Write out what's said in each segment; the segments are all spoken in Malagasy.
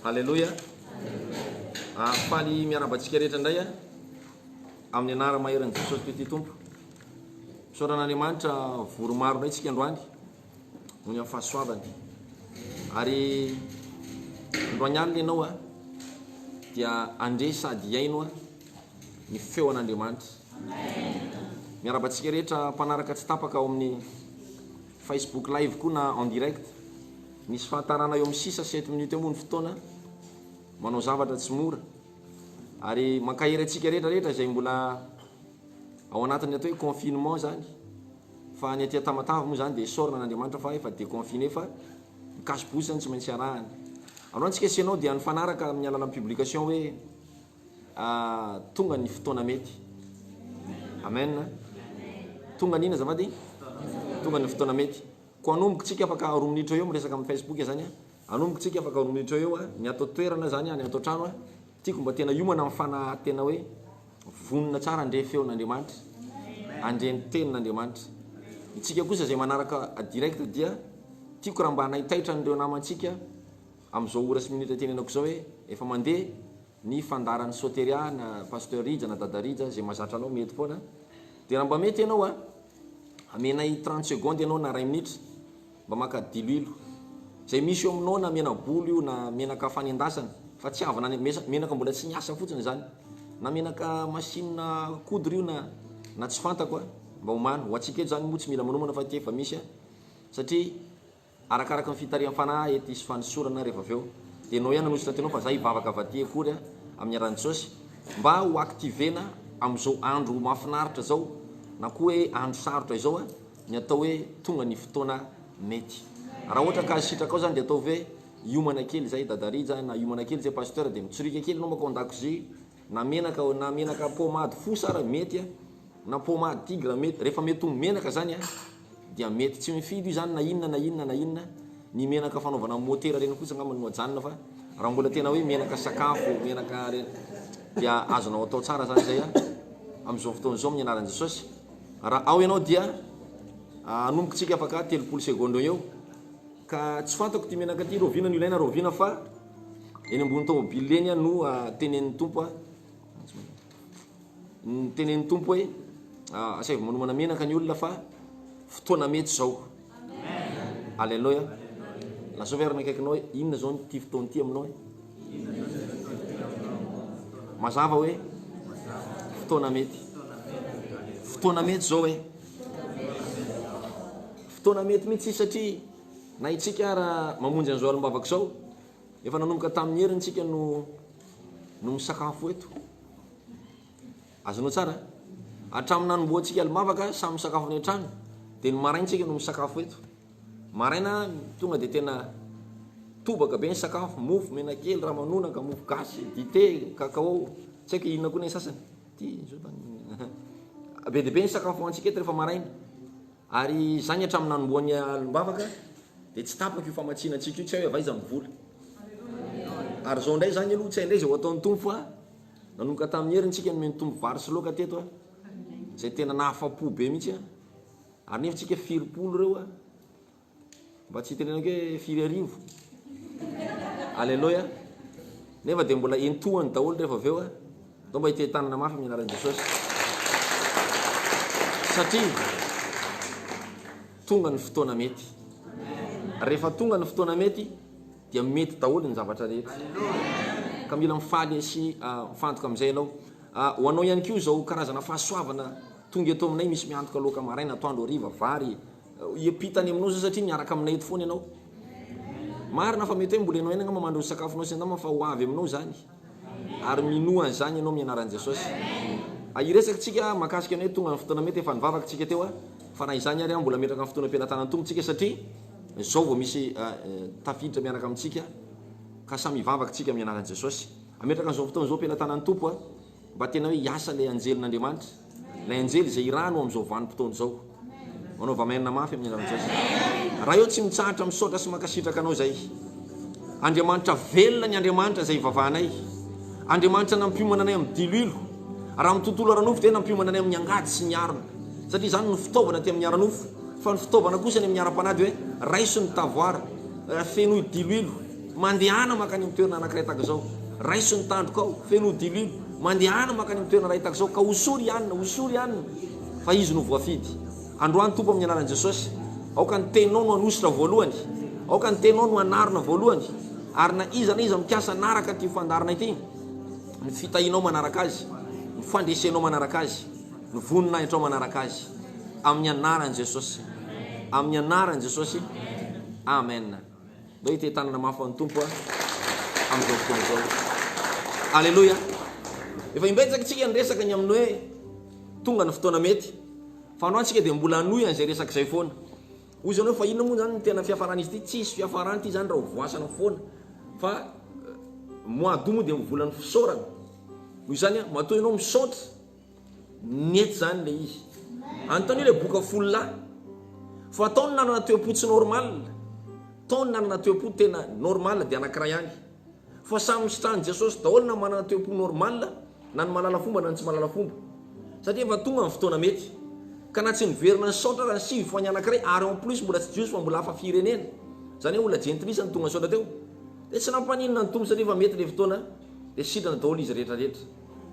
Haleloia! Faly miarahaba antsika rehetra indray amin'ny anara maherin'i Jesosy Kristy Tompo. Misaotra an'Andriamanitra vory maro indray tsika androany noho ny amin'ny fahasoavany. Ary androany alina ianao a dia andre sady hihaino a ny feo an'Andriamanitra. Miarahaba antsika rehetra mpanaraka tsy tapaka ao amin'ny Facebook live koa na en direct. Misy fahatarana eo amin'ny sisa sept minutes eo moa ny fotoana, manao zavatra tsy mora. Ary mankahery antsika rehetra rehetra izay mbola ao anatin'ny atao hoe confinement izany. Fa ny aty Tamatave moa izany dia isaorana an'Andriamanitra fa efa déconfiné fa ny cache bouche izany tsy maintsy arahana. Androany tsika sy ianao dia nifanaraka amin'ny alalan'ny publication hoe tonga ny fotoana mety. Amen. Tonga ny inona azafady? Tonga ny fotoana mety. Koa anomboka tsika afaka roa minitra eo miresaka amin'ny Facebook zany a, anomboka tsika afaka roa minitra eo a, ny ato toerana zany a, ny ato an-trano a, tiako mba tena hiomana amin'ny fanahy tena hoe vonona tsara handre feon'Andriamanitra, handre ny tenin'Andriamanitra. Itsika kosa izay manaraka direct dia tiako raha mba hanaitaitra an'ireo namantsika amin'izao ora sy minitra itenenako izao hoe efa mandeha ny fandaharan'i Soteria na Pasteur Rija na Dada Rija izay mahazatra anao mety foana dia raha mba mety ianao a, Amenay 30 secondes ianao na ray minitra mba maka diloilo. Izay misy eo aminao na mena-bolo io na menaka fanendasana fa tsy avy nane menaka mbola tsy niasa fotsiny izany. Na menaka machine à coudre io na na tsy fantako a, mba omano. Ho antsika eto izany moa tsy mila manomana fa aty efa misy a. Satria Arakaraka ny fitarihan'ny fanahy ety sy fanosorana rehefa avy eo dia enao ihany hanositra tenao fa za hivavaka avy aty akory amin'ny aran'i Jesosy mba ho activena amin'izao andro mahafinaritra zao na koa hoe andro sarotra izao ny atao hoe tonga ny fotoana mety. Raha ohatra ka sitrakao zany dia ataovy hoe hiomana kely zay Dada Rija na hiomana kely zay Pasteur dia mitsoriaka kely enao makao an-dakozia na menaka na menaka pomade fosa ara mety na pomade tigre mety rehefa mety ho menaka zany dia mety tsy mifidy io zany na inona na inona na inona, ny menaka fanaovana motera reny fotsiny angamba no ajanona fa raha mbola tena hoe menaka sakafo, menaka reny dia azonao atao tsara zany zay a, amin'izao fotoana izao amin'ny anaran'i Jesosy. Raha ao ianao dia anomboka tsika afaka 30 segondra eo ka tsy fantako ity menaka ity rahoviana no ilaina rahoviana fa eny ambony tomobile eny no tenenin'ny Tompo a. Nitenenin'ny Tompo hoe, Asaivo manomana menaka ny olona fa fotoana mety izao. Aleloia. Lazao ve ary ny akaikinao hoe inona izao ity fotoana ity aminao e? Mazava hoe fotoana mety. Fotoana mety izao e. Fotoana mety mihitsy satria na itsika ara mamonjy an'izao alim-bavaka izao, efa nanomboka tamin'ny heriny tsika no no misakafo eto. Azonao tsara? Hatramin'ny nanombohantsika alim-bavaka, samy misakafo any an-trano, dia ny maraina tsika no misakafo eto. Maraina tonga dia tena tobaka be ny sakafo, mofo, menakely, ramanonaka, mofo gasy, dite, cacao, tsy haiko inona koa ny sasany. Ty, be dia be ny sakafo hoantsika eto rehefa maraina. Ary izany hatramin'ny nanombohan'ny alim-bavaka dia tsy tapaka io famatsiana antsika io, tsy hay hoe avy aiza ny vola. Ary izao indray izany aloha tsy hay indray izay ho ataon'ny Tompo fa nanomboka tamin'ny heriny tsika nomen'ny Tompo vary sy laoka teto a, izay tena nahafa-po be mihitsy a. Ary nefa tsika firipolo ireo a. Mba tsy hitenenako hoe firy arivo. Aleloia. Nefa dia mbola entohany daholo rehefa avy eo. Ndao mba hitehi-tanana mafy amin'ny anaran'i Jesosy. Satria tonga ny fotoana mety. Rehefa tonga ny fotoana mety dia mety daholo ny zavatra rehetra. Ka mila mifaly sy mifantoka amin'izay ianao. Ho anao ihany koa izao karazana fahasoavana tonga eto aminay misy miantoka loaka maraina, atoandro, hariva, vary, Hiampita any aminao zay satria miaraka aminay eto foana ianao. Marina fa mety hoe mbola ianao ihany angamba mandro ny sakafonao sy ny namany fa ho avy aminao izany. Ary minoa an'izany ianao amin'ny anaran'i Jesosy. Hiresaka tsika mahakasika ny hoe tonga ny fotoana mety efa nivavaka tsika teo fa na izany ary mbola ametraka ny fotoana am-pelatanan'ny Tompo tsika satria izao vao misy tafiditra miaraka amintsika ka samy hivavaka tsika amin'ny anaran'i Jesosy. Ametraka an'izao fotoana izao am-pelatanan'ny Tompo. Mba tena hoe hiasa ilay anjelin'Andriamanitra, ilay anjely izay irahany ho amin'izao vanim-potoana izao. Manaova amen mafy amin'ny anaran'i Jesosy. Ray ô tsy mitsahatra misaotra sy mankasitraka Anao izay. Andriamanitra velona ny Andriamanitra izay ivavahanay. Andriamanitra nampiomana anay amin'ny diloilo. Raha amin'ny tontolo ara-nofo dia nampiomana anay amin'ny angady sy ny arina. Satria izany no fitaovana aty amin'ny ara-nofo. Fa ny fitaovana kosa any amin'ny ara-panahy dia hoe raiso ny tavoara, fenoy diloilo. Mandehana mankany amin'ny toerana anankiray tahaka izao. Raiso ny tandrokao, feno dililo. Mandehana mankany amin'ny toerana iray tahaka izao, ka hosory i Anna, hosory i Anna, fa izy no voafidy. Androany, Tompo, amin'ny anaran'i Jesosy, aoka ny Teninao no hanosotra voalohany. Aoka ny Teninao no hanarona voalohany. Ary na iza na iza mikasa hanaraka ity fandaharana ity, ny fitahianao manaraka azy, ny fandresenao manaraka azy, ny voninahitrao manaraka azy. Amin'ny anaran'i Jesosy. Amin'ny anaran'i Jesosy. Amen. Ndao hitehi-tanana mafy ho an'ny Tompo amin'izao fotoana izao. Aleloia. Efa imbetsaka isika niresaka ny amin'ny hoe tonga ny fotoana mety. Fa androany isika dia mbola hanohy an'izay resaka izay foana. Hoy izy hoe fa inona moa izany no tena fiafaran'izy ity? Tsisy fiafarany ity izany raha ho voasana foana. Fa mois d'août moa dia volan'ny fisaorana. Noho izany, matoa ianao misaotra, Nety zany le izy. Anontanio le boka fololahy. Fa tao ny nanana toe-po tsy normal, tao ny nanana toe-po tena normal dia anakiray ihany. Fa samy misitrahan'i Jesosy daholo na manana toe-po normal na ny mahalala fomba na ny tsy mahalala fomba. Satria efa tonga ny fotoana mety. Ka na tsy niverina nisaotra ara ny sivy fa ny anakiray ary en plus mbola tsy jiosy fa mbola hafa firenena. Zany hoe olona jentilisa no tonga nisaotra teo. Dia tsy nampaninona ny Tompo satria efa mety le fotoana dia sitrana daholo izy rehetra rehetra.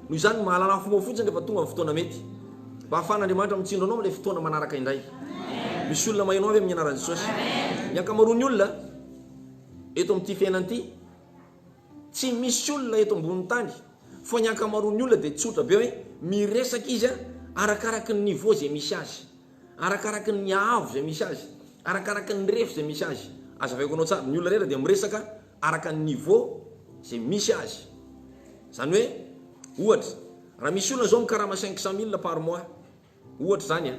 Noho izany, mahalala fomba fotsiny rehefa tonga ny fotoana mety. Mba hahafahan'Andriamanitra mitsindro anao amin'ilay fotoana manaraka indray. Misy olona maheno avy amin'ny anaran'i Jesosy. Ny ankamaroan'ny olona eto amin'ity fiainana ity, tsy misy olona eto ambonin'ny tany, fa ny ankamaroan'ny olona dia tsotra be hoe miresaka izy arakaraky ny niveau izay misy azy, arakaraky ny haavo izay misy azy, arakaraky ny refy izay misy azy. Azavaiko anao tsara, ny olona rehetra dia miresaka araka ny niveau izay misy azy. Izany hoe, ohatra, raha misy olona izao mikarama 500 mille par mois, ohatra izany an,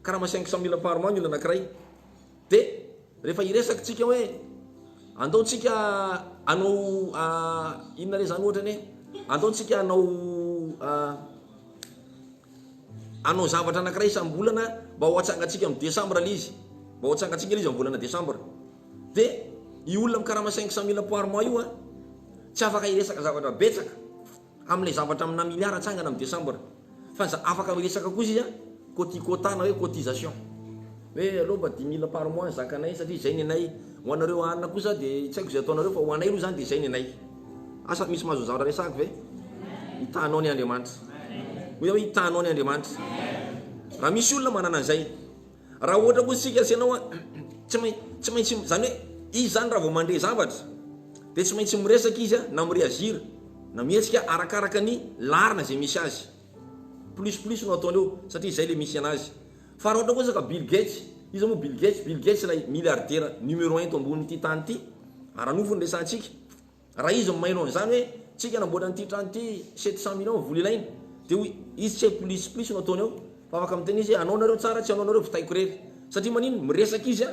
karama 500 mille par mois ny olona anankiray, dia rehefa hiresaka tsika hoe andao tsika hanao inona re izany ohatra anie, andao tsika hanao hanao zavatra anankiray isam-bolana mba ho atsangantsika amin'ny desambra ilay izy, mba ho atsangantsika ilay izy amin'ny volana desambra. Dia io olona mikarama 500 mille par mois io an, tsy afaka hiresaka zavatra betsaka amin'ilay zavatra amina milliard atsangana amin'ny décembre. Fa za afaka miresaka kosa izy an, coti quota na hoe cotisation. Hoe aleo mba dix mille par mois ny zakanay satria izay ny anay. Ho anareo anona kosa dia tsy haiko izay ataonareo fa ho anay aloha izany dia izay ny anay. Asa misy mahazo ny zavatra resahako ve? Hitanao ny Andriamanitra. Hoy aho hoe hitanao ny Andriamanitra. Raha misy olona manana an'izay. Raha ohatra kosa isika sy ianao an, tsy mai, tsy maintsy, izany hoe izy izany raha vao mandre zavatra dia tsy maintsy miresaka izy an, na mi-reagir, na mihetsika arakaraka ny laharana izay misy azy. Plus plus no ataony eo satria izay ilay misy anazy. Fa raha ohatra kosa ka Bill Gates, iza moa Bill Gates? Bill Gates ilay milliardaire numéro un eto ambonin'ity tany ity, ara-nofo no resahantsika. Raha izy no maheno an'izany hoe tsika namboatra an'ity trano ity 700 millions ny vola ilaina dia hoy izy tsy haiko plus plus no ataony eo fa afaka miteny izy hoe anao nareo tsara tsy anao nareo vitaiko irery satria manino miresaka izy a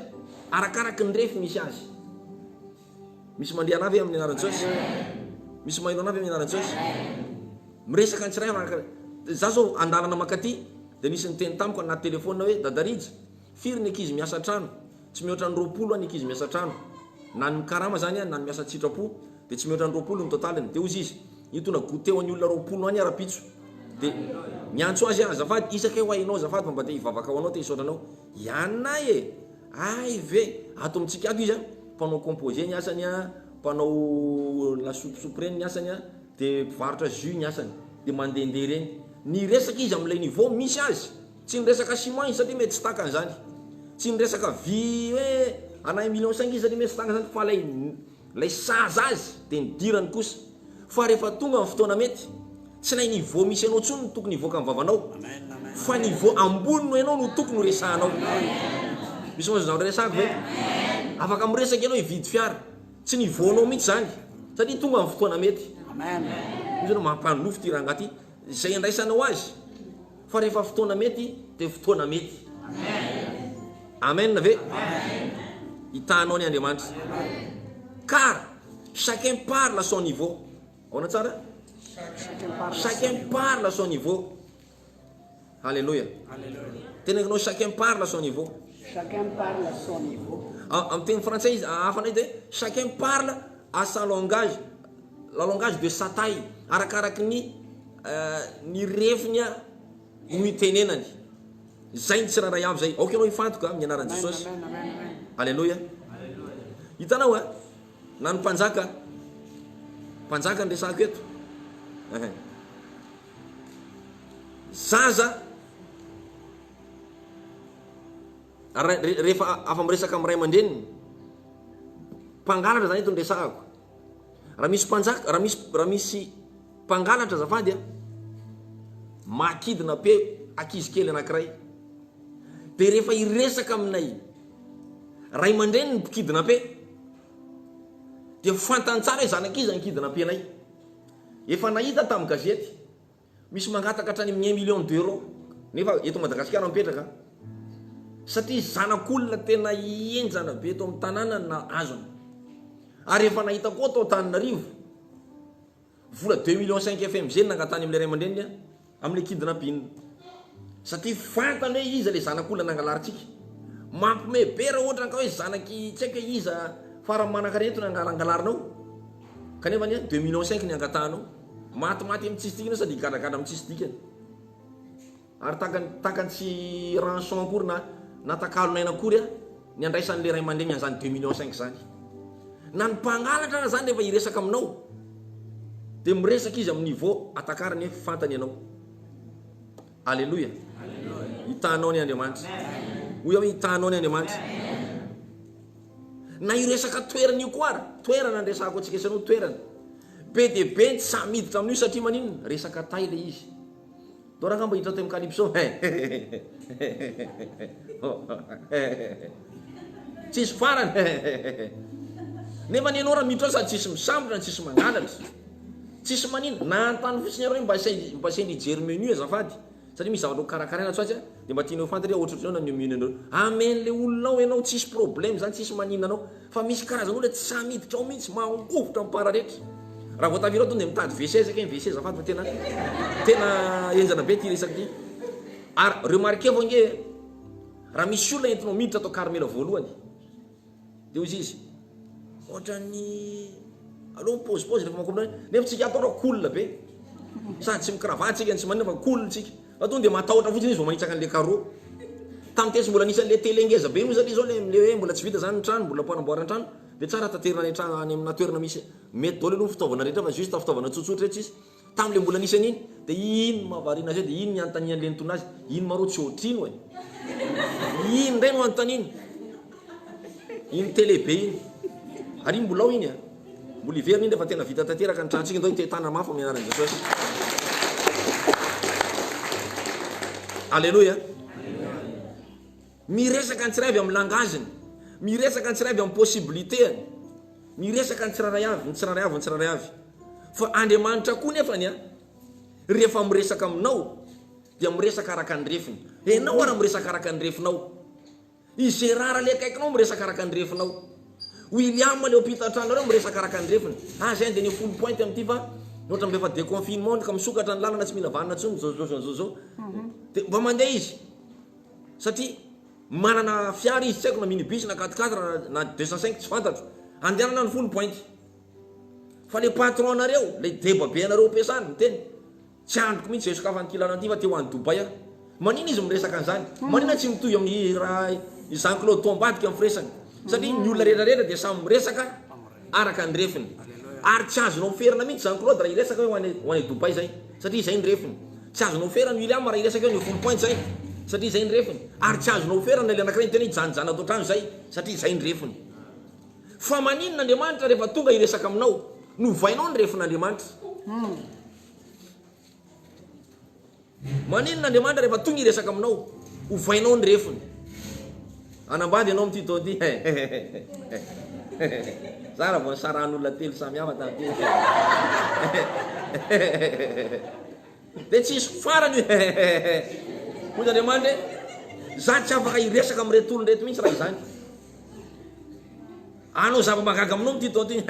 arakaraky ny refy misy azy misy mandre anah ve amin'ny anaran'i Jesosy misy maheno anah ve amin'ny anaran'i Jesosy miresaka ny tsiray araka za zao andalana makaty dia nisy niteny tamiko anaty telefona hoe dadarija firy ny ankizy miasa trano Tsy mihoatra ny 20 an ny ankizy miasa an-trano. Na ny mikarama zany an, na ny miasa an-tsitrapo dia tsy mihoatra ny 20 ny totaliny. Dia hozy izy, hitona goûter ho an'ny olona 20 any aho rahampitso. Dia niantso azy aho, azafady, isa kay hoa ianao azafady fa mba te hivavaka ho anao, te hisaotra anao. Ianona e! Hay ve! Ato amintsika ato izy an, mpanao composé ny asany an, mpanao lasopy reny ny asany an, dia mpivarotra jus ny asany. Dia mandehandeha ireny. Niresaka izy amin'ilay niveau misy azy. Tsy niresaka ciment izy satria mety tsy takany izany. Tsy niresaka vy hoe ana un million cinq izy satria mety tsy takany izany fa ilay ilay sahaza azy dia nidirany kosa. Fa rehefa tonga ny fotoana mety, tsy ilay niveau misy anao intsony no tokony hivoaka ny vavanao fa niveau ambony noho ianao no tokony ho resahanao. Misy mahazo zavatra resahako ve? Afaka miresaka ianao hividy fiara, tsy niveau-nao mihitsy izany satria tonga ny fotoana mety. Hoy izy hoe mampanonofy ity rangahy ity, izay andraisanao azy. Fa rehefa fotoana mety dia fotoana mety. Amen ve? Hitahanao ny Andriamanitra. Car chacun parle à son niveau. Ahoana tsara? Chacun parle à son niveau. Alléluia. Teneniko anao chacun parle à son niveau. Chacun parle à son niveau. Amin'ny teny frantsay izy hafa indray dia chacun parle à sa langage. La langage de sa taille, arakaraky ny ny refiny no itenenany. Zay ny tsirairay avy zay. Aoka ianao hifantoka amin'ny anaran'i Jesosy. Aleloia. Hitanao a? Na ny mpanjaka, mpanjaka no resahako eto. Ehe. Zaza rehefa afa-miresaka amin'ny ray aman-dreniny, mpangalatra zany eto no resahako. Raha misy mpanjaka, raha misy, raha misy mpangalatra azafady a, mahakidina pe ankizy kely anankiray. Dia rehefa hiresaka aminay ray aman-dreny ny mpikidinape, dia fantany tsara hoe zanak'iza ny kidinapenay. Efa nahita tamin'ny gazety, misy mangataka hatrany amin'ny un million d'euros, nefa eto Madagasikara mipetraka, satria zanak'olona tena henjana be eto amin'ny tanàna no azony. Ary efa nahita koa tao Antananarivo, Vola deux millions cinq FMG no nangatahany amin'ilay ray aman-dreniny amin'ilay kidnapping. Satria fantany hoe iza ilay zanak'olona nangalarintsika. Mampiomehy be raha ohatra ka hoe zanak'i tsy haiko hoe iza farany manankarena eto no angalarinao. Kanefa anie deux millions cinq ny angatahanao. Matimaty amin'ny tsisy dikany io sady higadragadra amin'ny tsisy dikany. Ary takany takany tsy rançon akory na na takalon'aina akory a ny andraisan'le ray aman-dreny an'izany deux millions cinq zany. Na ny mpangalatra aza zany rehefa hiresaka aminao dia miresaka izy amin'ny niveau atakarany hoe fantany ianao. Aleloia. Hitanao ny Andriamanitra. Hoy aho hoe hitanao ny Andriamanitra. Na io resaka toerana io koa ary, toerana ny resahako antsika sy anao toerana. Be dia be ny tsy sahy miditra amin'io satria maninona? Resaka tay ilay izy. Dora angamba hiditra ato am calypso Tsisy farany Nefa ny anao raha miditra ao sady tsisy misambotra no tsisy mangalatra. Tsisy manino. Na anontany fotsiny ary hoe mba mba sendra hijery menu azafady. Satria misy zavatra ho karakaraina atsy ho atsy dia mba tianay ho fantatra hoe ohatrohatran'ny ahoana ny menu nareo. Amen le olona ao ianao tsisy problème zany tsisy maninona anao. Fa misy karazan'olona tsy sahy miditra ao mihitsy, mangovitra mipararetra. Raha vao tavela ao tonga dia mitady WC saika ny WC azafady fa tena tena henjana be ity resaka ity. Ary remarquez-vous ange raha misy olona entinao miditra ato Karmela voalohany dia hoy izy ohatran'ny aleo mipaozipaozy rehefa mankao nefa tsika ato aloha cool be sady tsy mikravaty tsika no tsy maninona fa cool tsika. Fa tonga dia matahotra fotsiny izy vao manitsaka an'ilay carreau. Tamin'ny tetsy mbola nisy an'ilay télé ngeza be moa satria izao ilay ilay hoe mbola tsy vita izany ny trano, mbola ampanamboarana trano, dia tsara taterina any an-trano any amina toerana misy mety daholo aloha ny fitaovana rehetra fa juste fitaovana tsotsotra etsy sisa. Tamin'ilay mbola nisy an'iny dia iny mahavariana azy eo dia iny ny anontanian'ilay nitondra azy, iny ma rô tsy ohatr'ino e? Iny indray no anontaniany. Iny télé be iny. Ary iny mbola ao iny a. Mbola hiverina iny rehefa tena vita tanteraka ny tranontsika ndao hitehi-tanana mafy amin'ny anaran'i Jesosy. Aleloia. Miresaka ny tsiray avy amin'ny langage-ny. Miresaka ny tsiray avy amin'ny possibilité-ny. Miresaka ny tsirairay avy, ny tsirairay avy, ny tsirairay avy. Fa Andriamanitra koa nefany a, rehefa miresaka aminao dia miresaka araka ny refiny. Ianao ara miresaka araka ny refinao. I Gérard le akaikinao miresaka araka ny refinao. William le ampitan-tranonareo miresaka araka ny refiny. Ah zay andeha any foule pointe amin'ity fa ohatran'ny mba efa déconfinement ka misokatra ny lalana tsy mila vanona intsony zao zao zao zao. Dia mba mandeha izy satria manana fiara izy tsy haiko na minibus na quatre quatre na 205 tsy fantatro. Andehanana any foule pointe. Fa le patron nareo, le deba be anareo ampiasana miteny. Tsy andriko mihitsy izay sokafan'ity lalana ity fa te ho any Dubaï aho. Maninona izy miresaka an'izany? Maninona tsy mitohy amin'ny raha i Jean Claude tao ambadika ny firesany? Satria ny olona rehetra rehetra dia samy miresaka araka ny refiny. Ary tsy azonao ferana mihitsy Jean Claude raha hiresaka hoe ho any ho any Dubaï izay, satria izay ny refiny. Tsy azonao ferana William raha hiresaka hoe any Foulpointe izay, satria izay ny refiny. Ary tsy azonao ferana ilay anankiray niteny hoe hijanojano ato an-trano izay, satria izay ny refiny. Fa maninona Andriamanitra rehefa tonga hiresaka aminao? Novainao ny refin'Andriamanitra. Maninona Andriamanitra rehefa tonga hiresaka aminao? Ovainao ny refiny. Hanambady ianao amin'ity taona ity. Za raha vao nisarahan'olona telo samy hafa tamin'ity. Dia tsy hisy farany io. Hoy Andriamanitra hoe, za tsy afaka hiresaka amin'ireto olona ireto mihitsy raha izany. Hanao zava-mahagaga aminao amin'ity taona ity.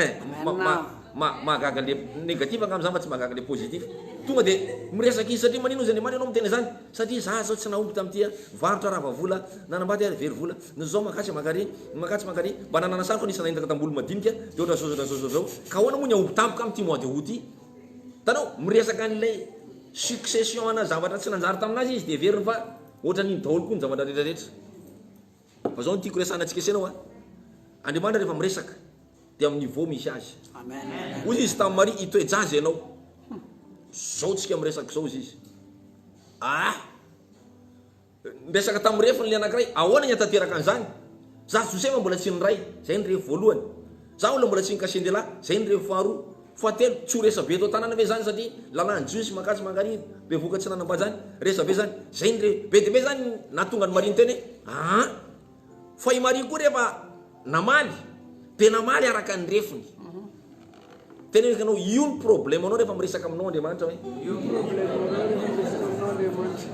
Mahagaga le négatif angamba zany fa tsy mahagaga le positif. Tonga dia miresaka izy satria manino izy Andriamanitra ianao miteny izany? Satria za zao tsy nahomby tamin'ity a, varotra rava vola, nanambady ary very vola, ny zao makatsy mankary, makatsy mankary, mba nanana sary koa nisy nanendaka tambolo madinika dia ohatran'izao ohatran'izao ohatran'izao. Ka ahoana moa ny hahomby tampoka amin'ity mois de août ity? Hitanao, miresaka an'ilay succession ana zavatra tsy nanjary tamin'azy izy dia heveriny fa ohatran'iny daholo koa ny zavatra rehetra rehetra. Fa zao no tiako resahana antsika sy ianao a. Andriamanitra rehefa miresaka. Dia amin'ny niveau misy azy. Hoy izy tamin'i Maria, hitoe-jaza ianao. Zao tsika miresaka izao hozy izy. Ah! Niresaka tamin'ny refiny ilay anankiray, ahoana ny hahatanteraka an'izany? Za Josefa mbola tsy niray, zay ny refy voalohany. Za olona mbola tsy nikasen-dehilahy, zay ny refy faharoa. Fahatelo, tsy ho resabe eto an-tanàna ve izany satria lalàn'ny Jiosy mankatsy mankary, bevohoka tsy nanambady izany, resabe izany. Zay ny refy. Be dia be izany nahatonga an'i Maria niteny hoe, aa! Fa i Maria koa rehefa namaly dia namaly araka ny refiny. Teneniko anao, io ny problème-nao rehefa miresaka aminao Andriamanitra hoe. Io ny problème-nao rehefa miresaka aminao Andriamanitra.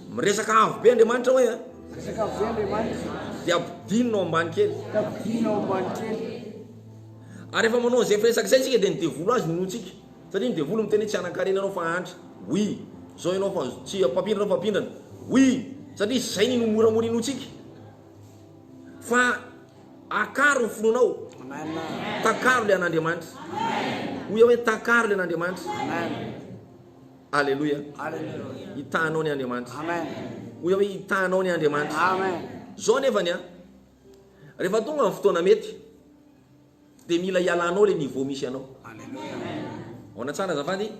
Miresaka avo be Andriamanitra hoe a. Miresaka avo be Andriamanitra. Dia ampidinina ao ambany kely. Dia ampidinina ao ambany kely. Ary rehefa manao an'izay firesaka izay isika dia ny devoly azy no inoantsika. Satria ny devoly miteny hoe tsy hanan-karena ianao fa hahantra. Oui. Zao ianao fa tsy mpampindrana ianao fa mpindrana. Oui. Satria izay no moramora inoantsika. Fa akaro ny finoanao. Takaro ilay an'Andriamanitra. Hoy aho hoe takaro ilay an'Andriamanitra. Aleloia. Hitahanao ny Andriamanitra. Hoy aho hoe hitahanao ny Andriamanitra. Zao nefany an. Rehefa tonga ny fotoana mety. Dia mila ialanao le niveau misy anao. Ahoana tsara azafady?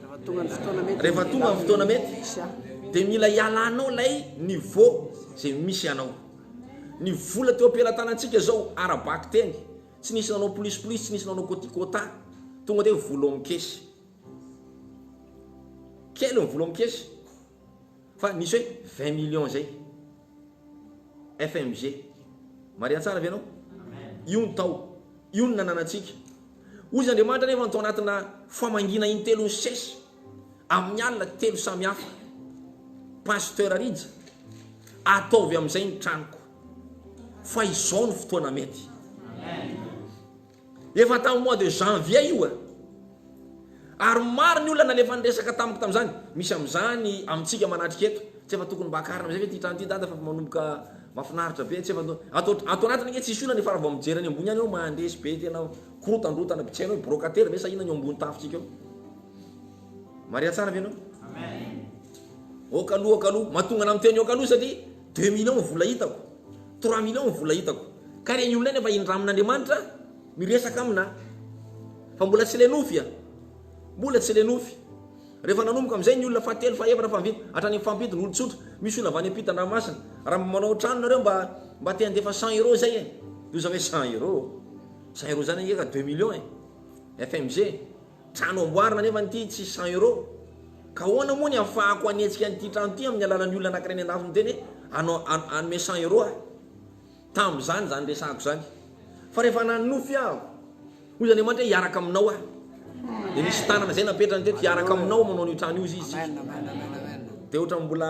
Rehefa tonga ny fotoana mety dia mila ialanao ilay niveau izay misy anao. Ny vola teo am-pelatanantsika izao ara-bakiteny, tsy nisy nanao plus plus, tsy nisy nanao kôtikôta, tonga dia vola ao amin'ny-kesy. Kely ny vola ao amin'ny-kesy fa nisy hoe 20 millions izay. FMG. Marina tsara ve ianao? Io ny tao. Io no nananantsika. Hoy Andriamanitra anefa tao anatina famangiana intelo nisesy amin'ny alina telo samy hafa. Pasteur Rija, ataovy amin'izay ny tranoko. Fa izao no fotoana mety. Efa tamin'ny mois de janvier io e! Ary maro ny olona nalefa niresaka tamiko tamin'izany. Misy amin'izany amintsika manatrika eto. Tsy efa tokony mba akarina amin'izay ve ity trano ity dada fa manomboka mahafinaritra be. Tsy efa ato ato anatiny ange tsisy olana fa raha vao mijery any ambony any eo mandresy be tena korotandrotana be tsy hainao hoe brocataire ve sa inona ny eo ambony tafontsika eo. Maria tsara ve ianao? Aoka aloha, aoka aloha. Mahatonga anah miteny aoka aloha satria deux millions ny vola hitako. Trois millions ny vola hitako. Ka ireny olona ireny efa indramin'Andriamanitra miresaka amina. Fa mbola tsy le nofy a. Mbola tsy le nofy. Rehefa nanomboka amin'izay ny olona fahatelo, fahefatra, fahavita, hatrany amin'ny fahampito ny olon-tsotra. Misy olona avy any ampitan-dranomasina. Raha mba manao trano nareo mba mba te handefa cent euros izay e. Dia hoy za hoe cent euros? Cent euros izany ange ka deux millions e. FMG. Trano amboarina anefa ity tsy cent euros. Ka ahoana moa ny afahako hanetsika an'ity trano ity amin'ny alalan'ny olona anankiray any andafy miteny hoe anao hanome cent euros aho. Tamin'izany izany resahako izany. Fa rehefa nanonofy aho, hoy Andriamanitra hoe hiaraka aminao aho. Dia nisy tanana izay napetrany teto, hiaraka aminao manao an'io trano io izy isika. Dia ohatran'ny mbola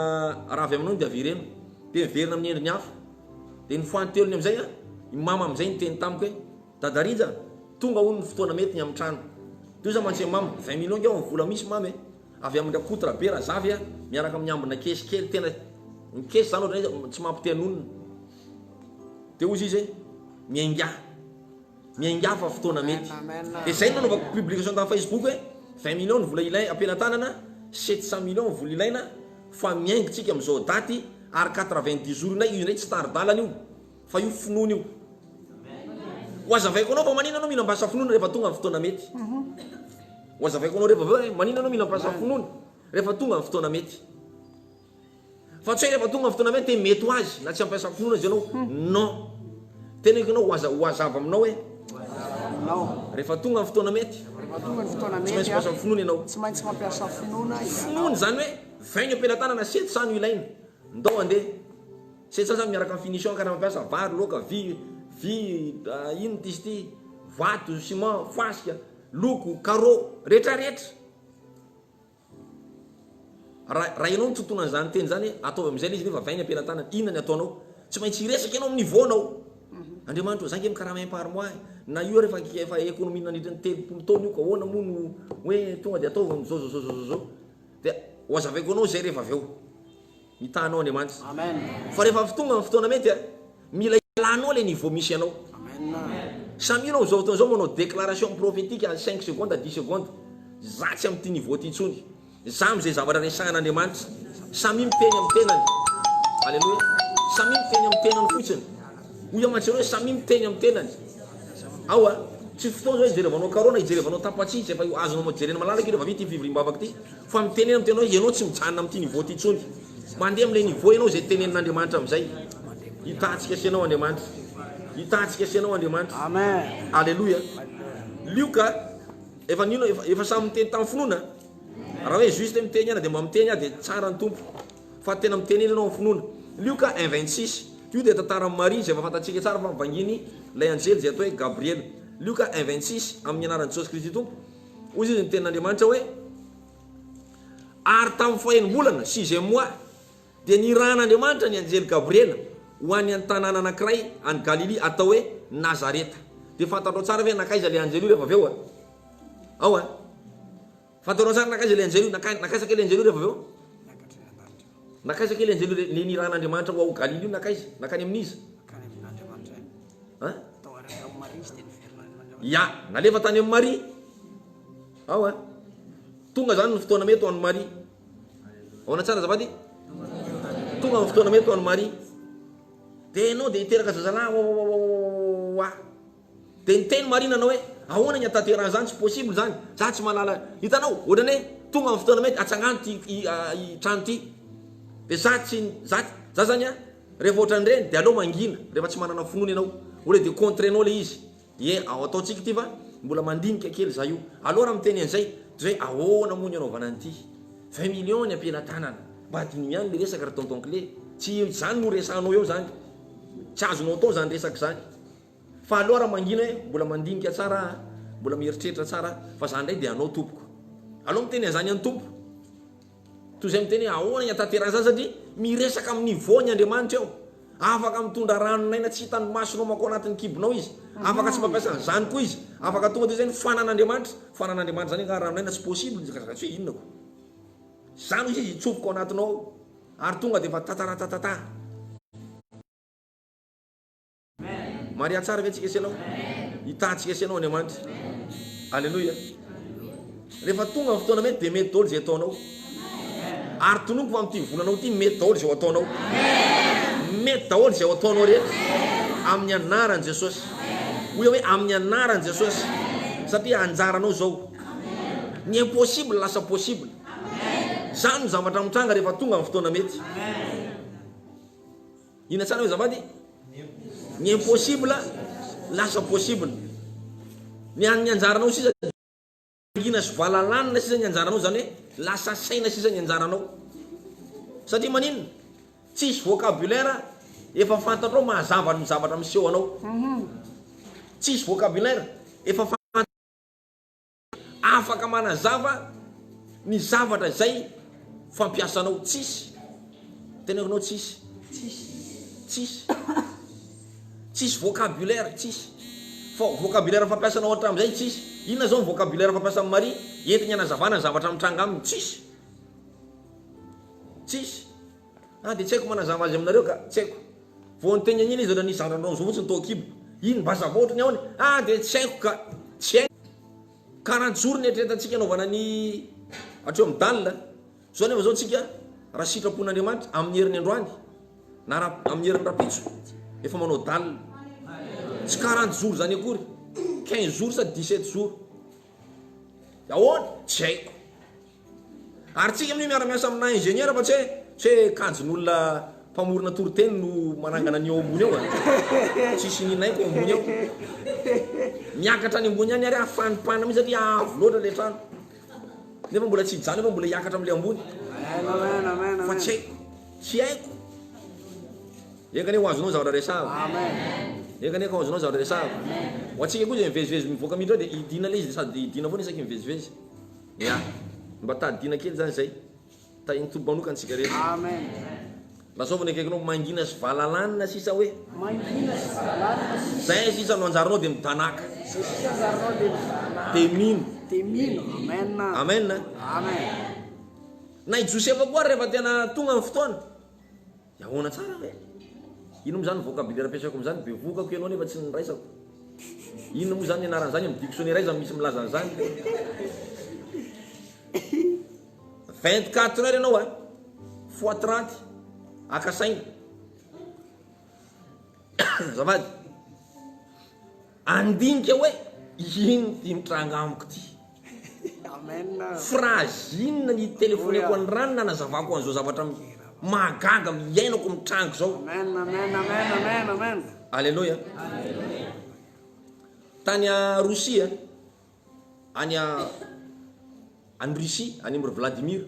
raha avy aminao dia avereno. Dia miverina amin'ny endriny hafa. Dia ny fanintelony amin'izay, i mama amin'izay niteny tamiko hoe, Dada Rija, tonga hono ny fotoana mety ny amin'ny trano. Toy izao mantsy mama, 20 millions nge ao ny vola misy mama e. Avy amin Rakoto Rabe Razavy a, miaraka amin'ny ambina kesy kely, tena ny kesy zany ohatran'ny hoe tsy mampite hanonona. Dia hozy izy hoe, miaingà, miaingà fa fotoana mety. Dia izay no nanaovako publication tamin'ny Facebook hoe, 20 millions ny vola ilaina, am-pelatanana, 700 millions ny vola ilaina, fa miainga tsika amin'izao daty, ary 90 jours indray, io indray tsy tari-dalana io. Fa io finoana io. Ho azavaiko anao fa manina anao mila mampiasa finoana rehefa tonga ny fotoana mety. Ho azavaiko anao rehefa avy eo hoe manina anao mila mampiasa finoana rehefa tonga ny fotoana mety. Fa tsy hoe rehefa tonga ny fotoana mety dia mety ho azy na tsy hampiasa finoana aza ianao. Non. Teneniko anao ho aza ho azava aminao hoe rehefa tonga ny fotoana mety tsy maintsy mampiasa finoana ianao. Tsy maintsy mampiasa finoana ianao. Finoana izany hoe vainga am-pelatanana sept no ilaina. Ndao andeha. Sesa zany miaraka am finition ka raha mampiasa vary, laoka, vy, vy, ino ty sy ty, vato, ciment, fasika, loko, carreau, rehetra rehetra. Raha raha ianao no tontona an'izany teny izany hoe ataovy amin'izay ilay izy nefa vainy am-pelatanana, inona ny ataonao? Tsy maintsy hiresaka ianao amin'ny niveau-nao. Andriamanitra ô, za nge mikarama un par mois e. Na io ary efa efa économie nandritra ny 30 taona io ka ahoana moa no hoe tonga dia ataovy zao zao zao zao zao. Dia ho azavaiko anao izay rehefa avy eo. Mitaha anao Andriamanitra. Amen. Fa rehefa avy tonga ny fotoana mety a, mila ialanao le niveau misy anao. Amen. Samia anao amzao fotoana zao manao déclaration prophétique à 5 secondes à 10 secondes. Za tsy amty niveau ty intsony. Za amzay zavatra resahan'Andriamanitra. Samia miteny am tenany. Alléluia. Samia miteny am tenany fotsiny. Hoy aho mantsy hoe samia miteny am tenany. Ao a. Tsy fotoana izao hijerevanao karona, hijerevanao tapatsy, efa azonao jerena malalaka io rehefa vita ity fivoriam-bavaka ity. Fa mitenena amin'ny tenanao hoe ianao tsy mijanona amin'ity niveau ity intsony. Mandeha amin'ilay niveau ianao izay tenenin'Andriamanitra amin'izay. Hitantsika sy ianao Andriamanitra. Hitantsika sy ianao Andriamanitra. Amen. Aleloia. Lioka, efa nino, efa, efa samy miteny tamin'ny finoana. Raha hoe juste miteny ihany dia mba miteny aho dia tsara ny Tompo. Fa tena mitenena ianao amin'ny finoana. Lioka un 26. Io dia tantaran'i Maria izay efa fantatsika tsara fa vanginy ilay anjely izay atao hoe Gabriela. Lioka un 26, amin'ny anaran'i Jesosy Kristy Tompo. Hoy izy ny tenin'Andriamanitra hoe, Ary tamin'ny fahenim-bolana, sixième mois, dia nirahan'Andriamanitra ny anjely Gabriela ho any an-tanàna anankiray any Galilia atao hoe Nazareta. Dia fantatrao tsara ve nankaiza ilay anjely io rehefa avy eo a? Ao a? Fantatrao tsara nankaiza ilay anjely io? Nankaiza kay ilay anjely io rehefa avy eo? Nankaiza kay ilay anjely io le nirahan'Andriamanitra ho ao Galilia io nankaiza? Nankany amin'iza? Nankany amin'Andriamanitra. Hein? Tao araka amin'i Maria izy dia niverina any amin'Andriamanitra. Ya, nalefa tany amin'i Maria. Ao a. Tonga zany ny fotoana mety ho an'i Maria. Ahoana tsara azafady? Tonga ny fotoana mety ho an'i Maria. Dia ianao dia hiteraka zazalahy wa. Dia niteny Maria nanao hoe, ahoana ny hatanterahana izany, tsy possible izany, za tsy mahalala, hitanao, ohatrany hoe tonga ny fotoana mety, atsangano ity trano ity, dia za tsy, za, za zany an, rehefa ohatran'ireny dia aleo mangina, rehefa tsy manana finoana ianao, ohatra dia contre-nao ilay izy, ie, ao ataontsika ity fa mbola mandinika kely za io, aleo raha miteny an'izay, dia hoe ahoana moa ny anaovana an'ity, 20 millions ny am-pelatanana, mba diniho ihany ilay resaka ry tonton clé, tsy izany no resahanao eo izany, tsy azonao atao izany resaka izany. Fa aleo ary mangina e, mbola mandinika tsara aho, mbola mieritreritra tsara aho, fa za ndray dia anao tompoko. Aleo miteny an'izany an'i Tompo. Toy izay miteny hoe ahoana ny hatanterahana izany satria miresaka amin'ny niveau ny Andriamanitra eo. Afaka mitondra ranon'aina tsy hitan'ny masonao mankao anatin'ny kibonao izy. Afaka tsy mampiasa an'izany koa izy. Afaka tonga dia izay ny fanan'Andriamanitra. Fanan'Andriamanitra izany angaha ranon'aina tsy possible, tsy hoe inona ko. Izany hoy izy hitsofoka ao anatinao ao ary tonga dia efa tataratatata. Maria tsara ve tsika sy ianao? Hitantsika sy ianao Andriamanitra. Aleloia. Rehefa tonga ny fotoana mety dia mety daholo izay ataonao. Ary tononiko fa amin'ity volanao ity mety daholo izay ho ataonao. Mety daholo izay ho ataonao rehetra. Amin'ny anaran'i Jesosy. Hoy aho hoe amin'ny anaran'i Jesosy. Satria anjaranao izao. Ny impossible lasa possible. Izany no zavatra mitranga rehefa tonga ny fotoana mety. Inona tsara hoe azafady? Ny impossible lasa possible. Ny an'ny anjaranao sisa gina sy valalanina sisa ny anjaranao zany hoe lasa saina sisa ny anjaranao. Satria maninona? Tsisy vocabulaire efa fantatrao mahazava ny zavatra miseho anao. Tsisy vocabulaire efa Afaka manazava ny zavatra izay fampiasanao. Tsisy. Teneniko anao tsisy. Tsisy. Tsisy vocabulaire, tsisy. Fa vocabulaire fampiasanao hatramin'izay tsisy. Inona izao ny vocabulaire fampiasan'i Maria entiny hanazavana ny zavatra mitranga aminy? Tsisy. Tsisy. Ah dia tsy haiko manazava azy aminareo ka, tsy haiko. Vao niteny an'iny izy ohatran'ny nisy zandrandrao fotsiny tao an-kibo. Iny mba hazavao ohatran'ny ahoana? Ah dia tsy haiko ka, tsy haiko. Quarante jours ny eritreretantsika anaovana ny hatreo amin'ny dalle. Zao nefa zao tsika raha sitrapon'Andriamanitra amin'ny heriny androany na raha amin'ny heriny rapitso efa manao dalle. Tsy quarante jours zany akory, 15 jours sa 17 jours. Ahoana? Tsy haiko. Ary tsika amin'io miara-miasa amina ingénieur fa tsy hoe tsy hoe kajin'olona mpamorona toriteny no manangana an'io ao ambony ao a. Tsisy ninaiko ao ambony ao. Miakatra any ambony any ary aho fanipana mihitsy satria avo loatra ilay trano. Nefa mbola tsy hijanona fa mbola hiakatra amin'ilay ambony. Amen, amen, amen. Fa tsy haiko. Tsy haiko. Enga anie ho azonao ny zavatra resahako. Amen. Enga anie ka ho azonao ny zavatra resahako. Ho antsika koa izay mivezivezy mivoaka miditra ao dia idina ilay izy dia sady idina foana isaky mivezivezy. Ya. Mba tadidina kely zany zay. Tahin'ny Tompo manokana isika rehetra. Amen. Lazao ny akaikinao mangina sy valalanina sisa hoe. Mangina sy valalanina sisa. Zay sisa no anjaranao dia midanaka. Zay sisa anjaranao dia midanaka. Dia mino. Dia mino. Amen. Amen. Amen. Na i Josefa koa ary rehefa tena tonga ny fotoana. Dia ahoana tsara ve? Inona moa izany vocabulaire ampiasaiko amin'izany? Bevohokako ianao nefa tsy niraisako. Inona moa izany ny anaran'izany amin'ny dictionnaire aiza no misy milaza an'izany? 24 heures ianao a, fois 30, aka saina. Azafady. Andinika hoe. Ino ity mitranga amiko ity? Amen. Phrase inona ny telefoneko an'i Rany nanazavako an'izao zavatra mahagaga iainako mitranga izao? Amen, amen, amen, amen, amen. Aleloia. Tany a Rosia, any a any Russie, any amin'i Vladimir.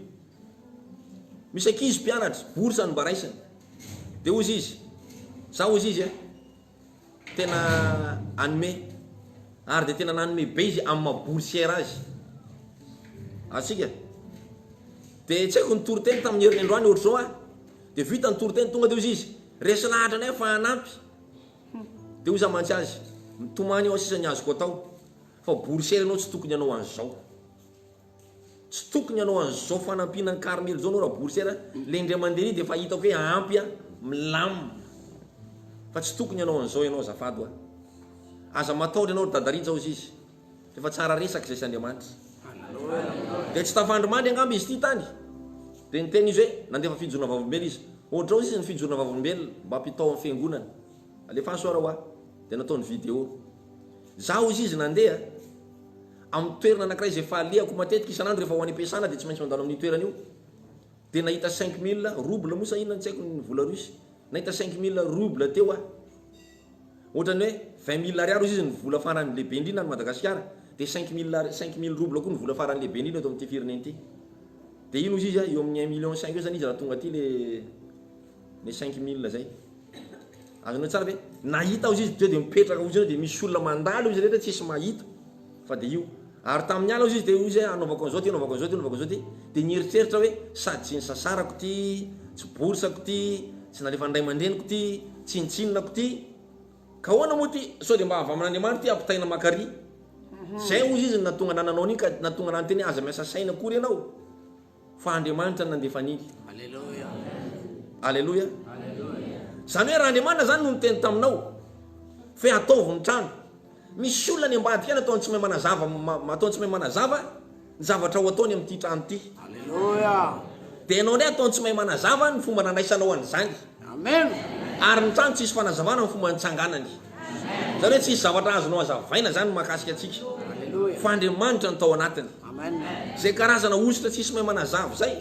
Misy ankizy mpianatra, bourse no mba raisiny. Dia hozy izy, za hozy izy a, Tena hanome. Ary dia tena nanome be izy amin'ny maha boursière azy. Azontsika? Dia tsy haiko ny toriteny tamin'ny heriny androany ohatr'izao an. Dia vita ny toriteny tonga dia hozy izy, resy lahatra anay fa hanampy. Dia hoy za mantsy azy, mitomany aho sisa ny azoko atao, fa boursière ianao tsy tokony hanao an'izao. Tsy tokony hanao an'izao fanampiana an'i Carmel izao anao ra-boursière, le indray mandeha iny dia efa hitako hoe ampy a, milamina. Fa tsy tokony hanao an'izao ianao azafady hoa. Aza matahotra ianao ry Dadarija hozy izy, f'efa tsara resaka izay sy Andriamanitra. Dia tsy tafandry mandry angamba izy ity tany. Dia niteny izy hoe, nandefa fijoroana vavolombelona izy. Ohatrao hozy izy ny fijoroana vavolombelona mba ampitao amin'ny fiangonana. Alefaso ara hoa. Dia nataony vidéo. Za hozy izy nandeha. Amin'ny toerana anankiray izay falehako matetika isan'andro rehefa ho any am-piasana dia tsy maintsy mandalo amin'io toerana io. Dia nahita 5000 roubles moa sa inona tsy haiko ny vola russe. Nahita 5000 roubles teo aho. Ohatran'ny hoe 20000 ariary hozy izy ny vola farany lehibe indrindra any Madagasikara. Dia 5000 5000 roubles koa ny vola farany lehibe indrindra eto amin'ity firenena ity. Dia ino hozy izy eo amin'ny un million cinq eo zany izy raha tonga aty le le 5000 zay. Azonao tsara ve? Nahita hozy izy teo dia mipetraka hozy eo dia misy olona mandalo izy rehetra tsisy mahita fa dia io. Ary tamin'ny alina hozy izy dia hozy hoe hanaovako an'izao ty, hanaovako an'izao ty, hanaovako an'izao ty. Dia nieritreritra hoe sady tsy nisasarako ty, tsy borsako ty, tsy nalefan'ny ray aman-dreniko ty, tsinontsinonako ty. Ka ahoana moa ty? Sao dia mba avy amin'Andriamanitra ty ampitaina makary? Zay hozy izy no nahatonga anah nanao an'iny ka nahatonga anah niteny hoe aza miasa saina akory ianao. Fa Andriamanitra no nandefa an'iny. Aleloia. Aleloia. Izany hoe raha Andriamanitra izany no niteny taminao fa hoe ataovy ny trano. Misy olona any ambadika any ataony tsy mahay manazava, ataony tsy mahay manazava ny zavatra ho ataony amin'ity trano ity. Aleloia. Dia ianao indray ataony tsy mahay manazava ny fomba nandraisanao an'izany. Amen. Ary ny trano tsisy fanazavana ny fomba nitsanganany. Izany hoe tsisy zavatra azonao azavaina izany mahakasika antsika. Aleloia. Fa Andriamanitra no tao anatiny. Amen. Zay karazana hosotra tsisy mahay manazava zay.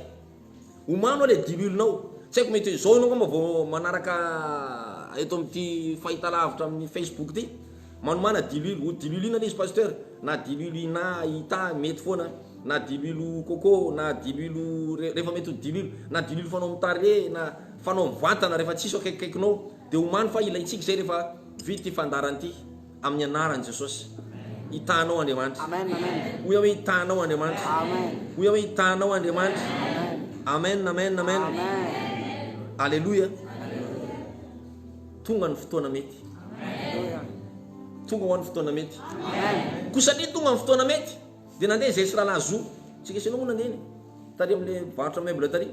Omano le dilulenao. Tsy haiko mety hoe zao ianao angamba vao manaraka eto amin'ity fahitalavitra amin'ny facebook ity. Manomàna diluile. Ho diluile inona le izy pasteur? Na diluile ina, ita, mety foana. Na diluile coco, na diluile rehefa mety ho diluile, na diluile fanao amin'ny tarehy, na fanao amin'ny vatana rehefa tsisy eo akaikikaikinao. Dia omano fa ilaintsika izay rehefa vita ity fandaharana ity. Amin'ny anaran'i Jesosy. Hitanao Andriamanitra. Amen amen. Hoy aho hoe hitanao Andriamanitra. Amen. Hoy aho hoe hitanao Andriamanitra. Amen. Amen amen amen. Amen. Aleloia. Tonga ny fotoana mety. Aleloia. Tonga ho an'ny fotoana mety. Amen. Koa satria tonga ny fotoana mety, dia nandeha izay sy rahalahy Zo. Tsika sy ianao moa nandeha iny. Tary amin'ilay mpivarotra meuble tary.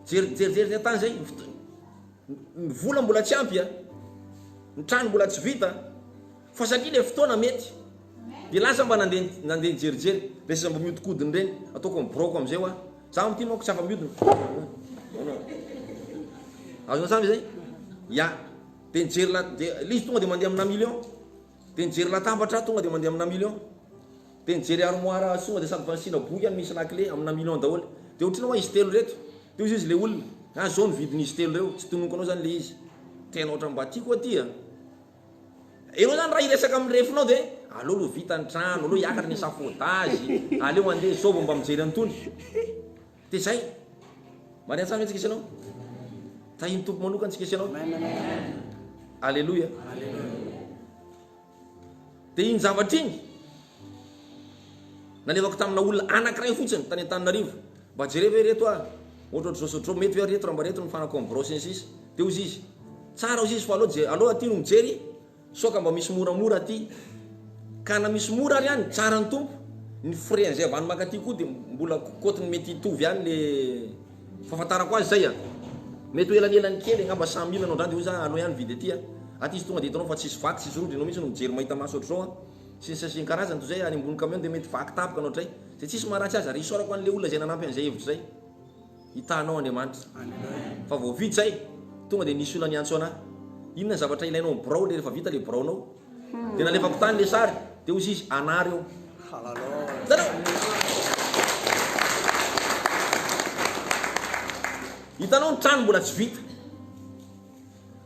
Jery jery jery tany izay. Ny vola mbola tsy ampy a, ny trano mbola tsy vita, fa satria le fotoana mety de lasa mba nandeha nandeha nijerijery, le seza mba miodikodina ireny, ataoko amin'ny biraoko amizay hoa, za amin'ity manko tsy afa-miodina, azonao tsara ve zay? Ya, de nijery la, de le izy tonga de mandeha amina million, de nijery latabatra tonga de mandeha amina million. Dia nijery armoire tonga dia sady fanisiana boky any misy lakile amina million daholo. Dia otrina hoa izy telo ireto. Dia hoy izy le olona, ah zao ny vidin'izy telo ireo, tsy tononiko anao zany le izy. Tena ohatran'ny mba tiako aty a. Enao zany raha hiresaka amin'ny refinao dia aleo aloha vita ny trano, aleo hiakatra ny échafaudage, aleo andeha zao vao mba mijery an'itony. Dia zay. Marina tsara ve tsika sy ianao? Tahin'ny Tompo manokana tsika sy ianao. Alléluia. Dia iny zavatra iny, nalefako tamina olona anankiray fotsiny tany Antananarivo, mba jereo ve reto ah, ohatrohatr'izao sy ohatr'izao, mety ve reto raha mba reto ny fanako amin'ny birao sy ny sisa. Dia hozy izy, tsara hozy izy fa aleo je, aleo aty no mijery, sao ka mba misy moramora aty. Ka na misy mora ary any, tsara ny Tompo, ny frais an'izay avy any mankaty koa dia mbola côte-ny mety hitovy ihany le fahafantarako azy zay a. Mety ho elanelany kely angamba 100 mille anao ndray dia hoy za aleo ihany mividy aty a. Aty izy tonga dia hitanao fa tsisy vaky tsisy rodro ianao mihitsy no mijery mahita maso ohatr'izao an. Sy ny sisa sy ny karazany toy izay any ambony camion dia mety vaky tampoka anao ohatray. Izay tsisy maharatsy azy ary isaorako an'ilay olona izay nanampy an'izay hevitra izay. Hitanao Andriamanitra. Fa vao vita izay, tonga dia nisy olona niantso anah. Inona ny zavatra ilainao amin'ny birao rehefa vita ilay biraonao? Dia nalefako tany ilay sary. Dia hozy izy, anaro eo. Hitanao? Hitanao ny trano mbola tsy vita.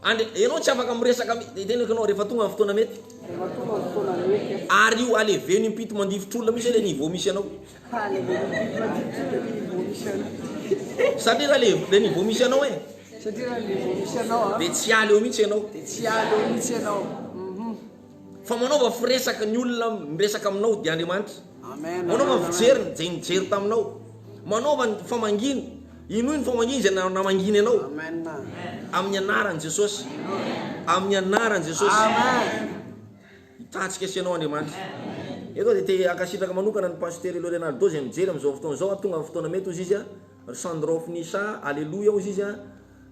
Andry, ianao tsy afaka miresaka, teneniko anao, rehefa tonga ny fotoana mety. Rehefa tonga ny fotoana mety. Ary io aleveno impito mandifotr'olona mihitsy ilay niveau misy anao. Aleveno impito mandifotr'olona ilay niveau misy anao. Satria raha ilay niveau misy anao e. Satria raha ilay niveau misy anao a. Dia tsy hiala eo mihitsy ianao. Dia tsy hiala eo mihitsy ianao. Fa manaova firesaka ny olona miresaka aminao dia Andriamanitra. Amen. Manaova ny fijery izay nijery taminao. Manaova ny famangiana. Inoy ny famangiana izay namanginy anao. Amen. Amin'ny anaran'i Jesosy. Amin'ny anaran'i Jesosy. Amen. Hitantsika sy ianao Andriamanitra. Eto dia te hankasitraka manokana ny Pasteur Eloi Renaldo izay mijery amin'izao fotoana izao. Tonga amin'ny fotoana mety hozy izy. Ry Sandro Finisa, Aleloia hozy izy.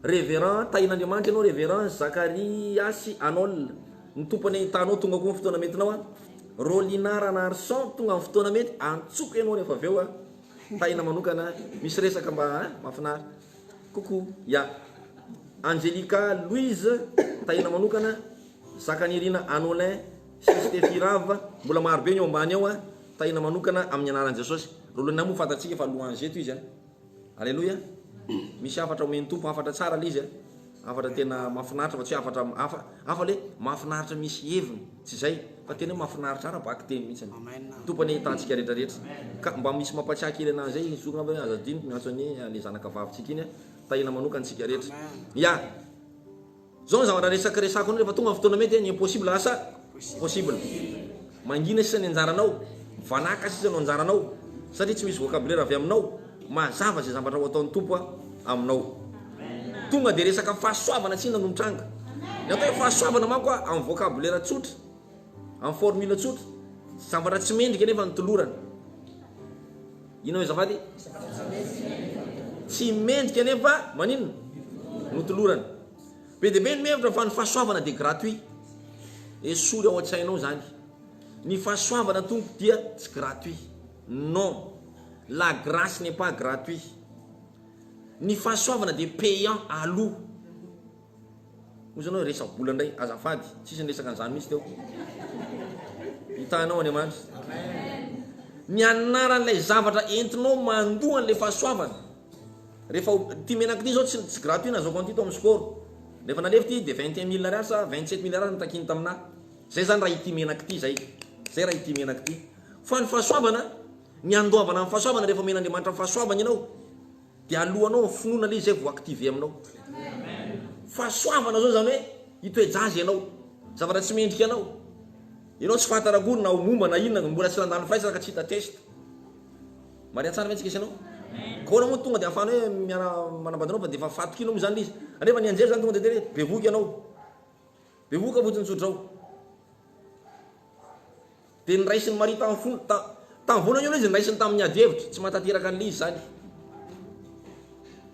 Reverend, tahin'Andriamanitra ianao Reverend Zakariasy Anol, ny Tompo anie hitaha anao tonga koa ny fotoana metinao a, Rolina Ranarison tonga ny fotoana mety, antsoko ianao rehefa avy eo a, tahina manokana, misy resaka mba hein, mahafinaritra, coucou, ya, Angelica Louise, tahina manokana, Zakanirina Anolin sy Stephie Rava, mbola maro be ny ao ambany ao a, tahina manokana amin'ny anaran'i Jesosy, Rolina moa fantatsika fa louange eto izy a. Aleloia! Misy hafatra omen'ny Tompo, hafatra tsara ilay izy a! Hafatra tena mahafinaritra fa tsy hoe hafatra hafa, hafa ilay mahafinaritra misy heviny, tsy izay, fa tena hoe mahafinaritra ara-bakiteny mihitsy. Amen. Tompo anie hitahantsika rehetra rehetra. Ka mba misy mampatsiahy kely anah izay, zoky angamba hoe aza adinoko miantso an'i ilay zanaka vavintsika iny a! Tahiana manokana isika rehetra. Ya! Zao ny zavatra resaka resako anao rehefa tonga ny fotoana mety ny impossible lasa possible. Mangina sisa ny anjaranao, mivalaka sisa no anjaranao satria tsy misy vocabulaire avy aminao mazava izay zavatra ho ataon'ny Tompo aminao. Tonga dia resaka fahasoavana tsinona no mitranga. Ny atao hoe fahasoavana manko amin'ny vocabulaire tsotra, amin'ny formule tsotra, zavatra tsy mendrika nefa ny tolorana. Inona azafady? Tsy mendrika nefa maninona? Notolorana. Be dia be ny mihevitra fa ny fahasoavana dia gratuit. Esory ao an-tsainao izany. Ny fahasoavana tompoko dia tsy gratuit. Non. La grâce n'est pas gratuit. Ny fahasoavana dia payant, aloa. Hoy ianao hoe resa-bola indray, azafady, tsisy niresaka an'izany mihitsy teo. Hitanao Andriamanitra. Ny anaran'ilay zavatra entinao mandoa an'ilay fahasoavana. Rehefa ity menaka ity izao tsy tsy gratuit nazahoako an'ity tao amin'ny score. Rehefa nalefa ity dia 21000 ariary sa 27000 ariary notakiany taminà. Zay zany raha ity menaka ity zay. Zay raha ity menaka ity. Fa ny fahasoavana, ny andoavana ny fahasoavana rehefa omen'Andriamanitra ny fahasoavana ianao, Dia alohanao ny finoana le izy zay vao activer aminao. Fahasoavana zao zany hoe hitoe-jaza ianao. Zavatra tsy mendrika anao. Ianao tsy fantatra akory na ho momba na inona, mbola tsy nandalo firaisana ka tsy hita test. Marina tsara ve tsika sy ianao? Ka ahoana moa tonga dia ahafahana hoe miara manambady anao fa dia efa fahatokiana moa zany le izy. Anefa ny anjely zany tonga dia tena hoe bevohoka ianao. Bevohoka fotsiny tsotra ao. Dia noraisin'i Maria tamin'ny fony, ta, tamin'ny voalohany aloha izy noraisiny tamin'ny ady hevitra, tsy mahatanteraka an'ilay izy izany.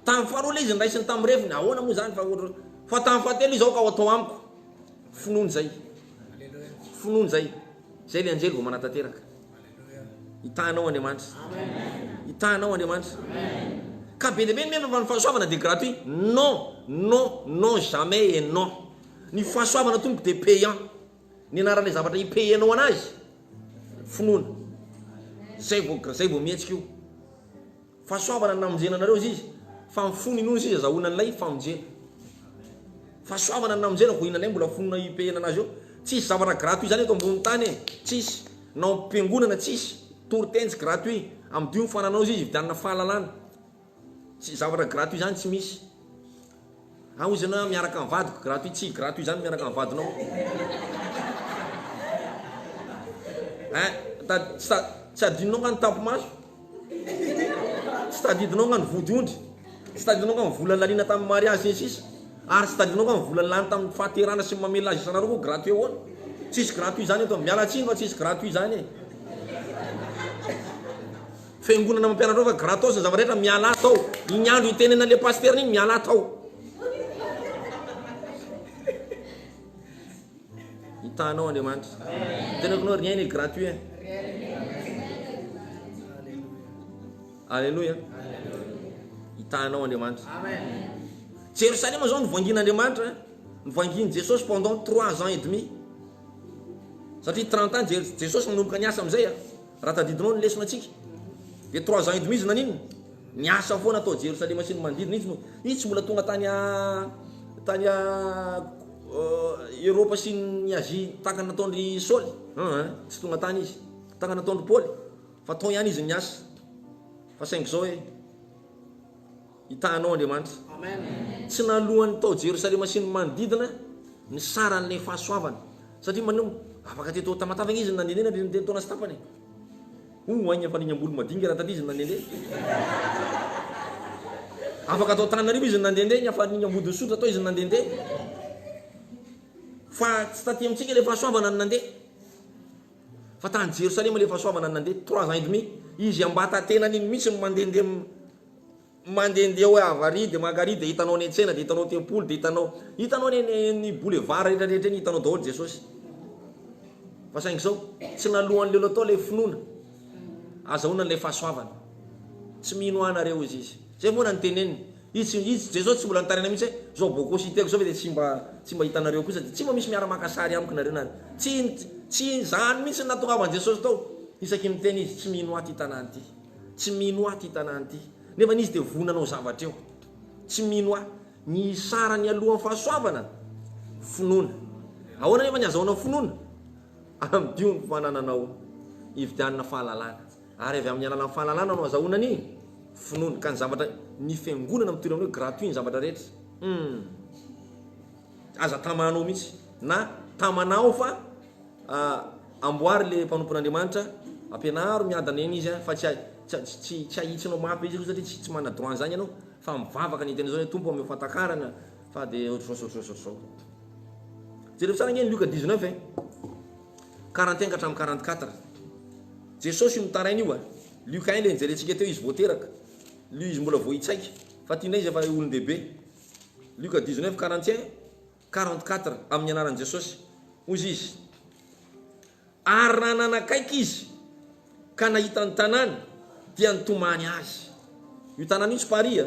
Tamin'ny faharoa ilay izy noraisiny tamin'ny refiny, ahoana moa izany fa ohatra, fa tamin'ny fahatelo izy aoka ho atao amiko. Finoana izay. Finoana izay. Izay ilay anjely vao manatanteraka. Hitahanao Andriamanitra. Hitahanao Andriamanitra. Ka be dia be ny mihevitra fa ny fahasoavana dia gratuit. Non, non, non, jamais et non. Ny fahasoavana tompoko dia payant. Ny anaran'ilay zavatra hi-payer-nao anazy, finoana. Zay vao zay vao mihetsika io. Fahasoavana ny namonjena anareo izy izy, fa ny fony inoana izy azahoana an'ilay famonjena. Fahasoavana ny namonjena vao inona indray mbola finoana hi-payer-na anazy eo. Tsisy zavatra gratuit zany eto ambonin'ny tany e, tsisy. Na ao am-piangonana tsisy. Toriteny tsy gratuit. Amidio ny fananao izy izy hividianana fahalalana. Tsy zavatra gratuit zany tsy misy. Ah hozy ianao miaraka amin'ny vadiko gratuit, tsy gratuit zany miaraka amin'ny vadinao. Hein, tsy tsy adinonao nga ny tampi-maso? Tsy tadidinao nga ny vody ondry? Tsy tadidinao nga ny vola nalina tamin'ny mariage sy ny sisa? Ary tsy tadidinao nga ny vola lany tamin'ny fahaterahana sy ny mamelona azy isan'andro koa gratuit ahoana? Tsisy gratuit zany eto, miala tsiny fa tsisy gratuit zany e. Fiangonana mampianatra ao fa gratos ny zava-drehetra, mialà tao. Iny andro itenenan'le le pasitera iny, mialà tao. Hitanao Andriamanitra. Tenako anao rien n'est gratuit. Hein. Alléluia. Hitanao Andriamanitra. Jerosalema zao nivangian'Andriamanitra, nivangian'i Jesosy pendant trois ans et demi. Satria 30 ans Jesosy nanomboka niasa amin'izay a. Raha tadidinao ny lesona antsika. Dia trois ans et demi izy naninona? Niasa foana tao Jerosalema sy ny manodidina izy no izy tsy mbola tonga tany a tany a Eropa sy ny Azia tahaka ny nataon-dry Saoly. Hein, tsy tonga tany izy. Tahaka ny nataon-dry Paoly. Fa tao ihany izy niasa. Fa saingy izao hoe Hitahanao Andriamanitra. Tsy naloan'ny tao Jerosalema sy ny manodidina ny saran'ilay fahasoavana. Satria maneho, afaka teto Tamatave ange izy no nandehandeha nandritra ny telo taona sy tapany e. Ho aigna fa nignambolo madinika raha taty izy no nandehandeha. Afaka tao Antananarivo izy no nandehandeha, ny hafa nignambody nisotro tao izy no nandehandeha. Fa tsy taty amintsika ilay fahasoavana no nandeha. Fa tany Jerosalema ilay fahasoavana no nandeha. Trois ans et demi, izy ambata-tenany iny mihitsy no mandehandeha. Mandehandeha hoe avary dia mankary dia hitanao any an-tsena dia hitanao tempoly dia hitanao hitanao any any boulevard rehetra rehetra eny hitanao daholo Jesosy. Fa saingy izao tsy naloan'ny lelo atao ilay finoana azahoana an'ilay fahasoavana. Tsy mino ahy nareo hozy izy. Zay foana ny teneniny. Izy izy Jesosy tsy mbola nitaraina mihitsy hoe zao bokositeko zao ve dia tsy mba tsy mba hitanareo kosa dia tsy mba misy miara-maka sary amiko nareo na tsy tsy izany mihitsy ny nahatongavan'i Jesosy tao. Isaky ny miteny izy tsy mino ahy ty tanàna ity. Tsy mino ahy ity tanàna ity. Nefa izy dia vonona hanao zavatra eo. Tsy mino ahy. Ny sarany alohan'ny fahasoavana? Finoana. Ahoana nefa ny azahoana finoana? Amidio ny fanananao hividianana fahalalana. Ary avy amin'ny alalan'ny fahalalana no azahoana ny finoana. Ka ny zavatra, ny fiangonana mitory amin'ny hoe gratuit ny zavatra rehetra. Hum. Aza tamanao mihitsy. Na tamanao fa Amboary le mpanompon'Andriamanitra, ampianaro miadana eny izy fa tsy tsy tsy ahitsinao mafy be izy aloha satria tsy tsy manana droit an'izany ianao fa mivavaka ny hiteny zao hoe Tompo omeo fahatakarana fa de ohatr'izao sy ohatr'izao sy ohatr'izao. Jereo tsara ange ny Lioka 19 e. 41 ka hatramin'ny 44. Jesosy io mitaraina io a. Lioka 1 le nijerentsika teo izy vao teraka. Lio izy mbola vao hitsaika. Fa ty indray izy efa olon-dehibe. Lioka 19 41. 44, Amin'ny anaran'i Jesosy, hozy izy. Ary raha nanakaiky izy ka nahita ny tanàna, dia nitomany azy. Io tanàna io tsy Paris a.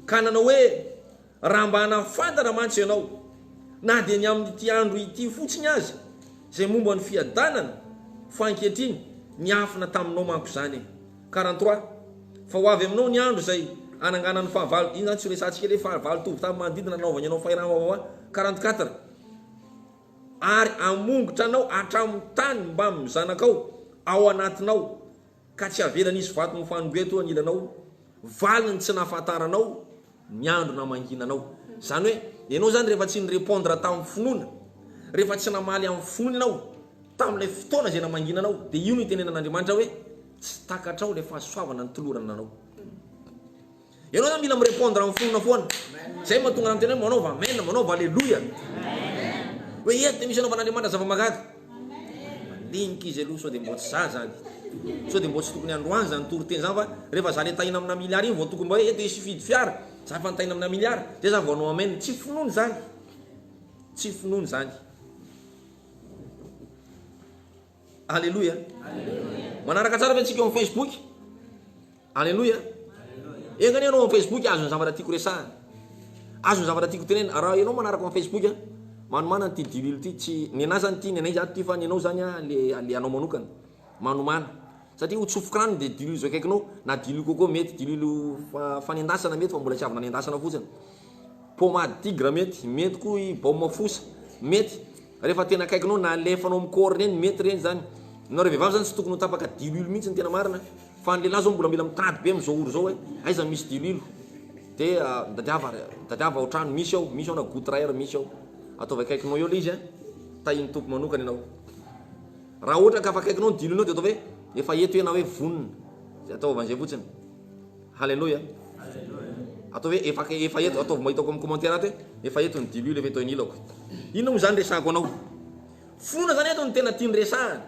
Ka nanao hoe, Raha mba nahafantatra mantsy ianao, na dia ny amin'ity andro ity fotsiny aza, izay momba ny fiadanana, fa ankehitriny niafina taminao manko izany e. 43, Fa ho avy aminao ny andro izay hananganan'ny fahavalo, iny izany tsy resahantsika ilay fahavalo tovotany manodidina nanaovany anao fahirano wawawa. 44, Ary hamongotra anao hatramin'ny tany mbamin'ny zanakao ao anatinao, ka tsy havelany hisy vato mifanongoa eto anilanao, valiny tsy nahafantaranao ny andro namanginanao. Izany hoe, ianao izany rehefa tsy ni-répondre tamin'ny finoana, rehefa tsy namaly amin'ny finoana ianao tamin'ilay fotoana izay namanginanao, dia io no itenenan'Andriamanitra hoe, Tsy takatrao ilay fahasoavana nitolorana anao. Ianao zany mila mi-répondre amin'ny finoana foana. Zay mahatonga anah miteny hoe manaova amen, manaova aleloia. Hoe eto dia misy anaovan'Andriamanitra zava-mahagaga. Mandinika izy aloha sao dia mbô tsy za zany. Sao dia mbô tsy tokony androany zany toriteny zany fa rehefa za le tahina amina milliard iny vao tokony mba hoe eto hisy hifidy fiara, za efa nitahina amina milliard, zay za vao hanao amen. Tsy finoana izany. Tsy finoana izany. Aleloia. Manaraka tsara ve tsika eo amin'ny Facebook? Aleloia. Enga anie ianao amin'ny Facebook azon'ny zavatra tiako resahana. Azon'ny zavatra tiako tenenina. Raha ianao manaraka amin'ny Facebook, manomana an'ity diloilo ity, tsy ny anah zany ity, ny anay zato ity fa ny anao zany le le anao manokana. Manomana. Satria ho tsofiko rano dia diloilo izay akaikinao, na diloilo coco mety, diloilo fanendasana mety fa mbola tsy avy nanendasana fotsiny. Pommade tigre mety, mety koa i baume fosa, mety. Rehefa tena akaikinao na alefanao amin'ny corps ireny, mety ireny zany. Nareo vehivavy zany tsy tokony ho tapaka diloilo mihitsy ny tena marina. Fa ny lehilahy zao mbola mila mitady be amin'izao ora izao hoe aiza misy diloilo. Dia mitadiava mitadiava ao an-trano, misy ao, misy ao na goutte iray ary misy ao. Ataovy akaikinao eo ilay izy an, tahin'ny Tompo manokana ianao. Raha ohatra ka efa akaikinao ny diloilonao dia ataovy hoe efa eto ianao hoe vonona. Dia ataovy an'izay fotsiny. Haleloia. Ataovy hoe efa efa eto, ataovy mba hitako amin'ny commentaire ato hoe efa eto ny diloilo efa eto anilako. Inona moa izany resahako anao? Finoana izany eto no tena tiany resahana.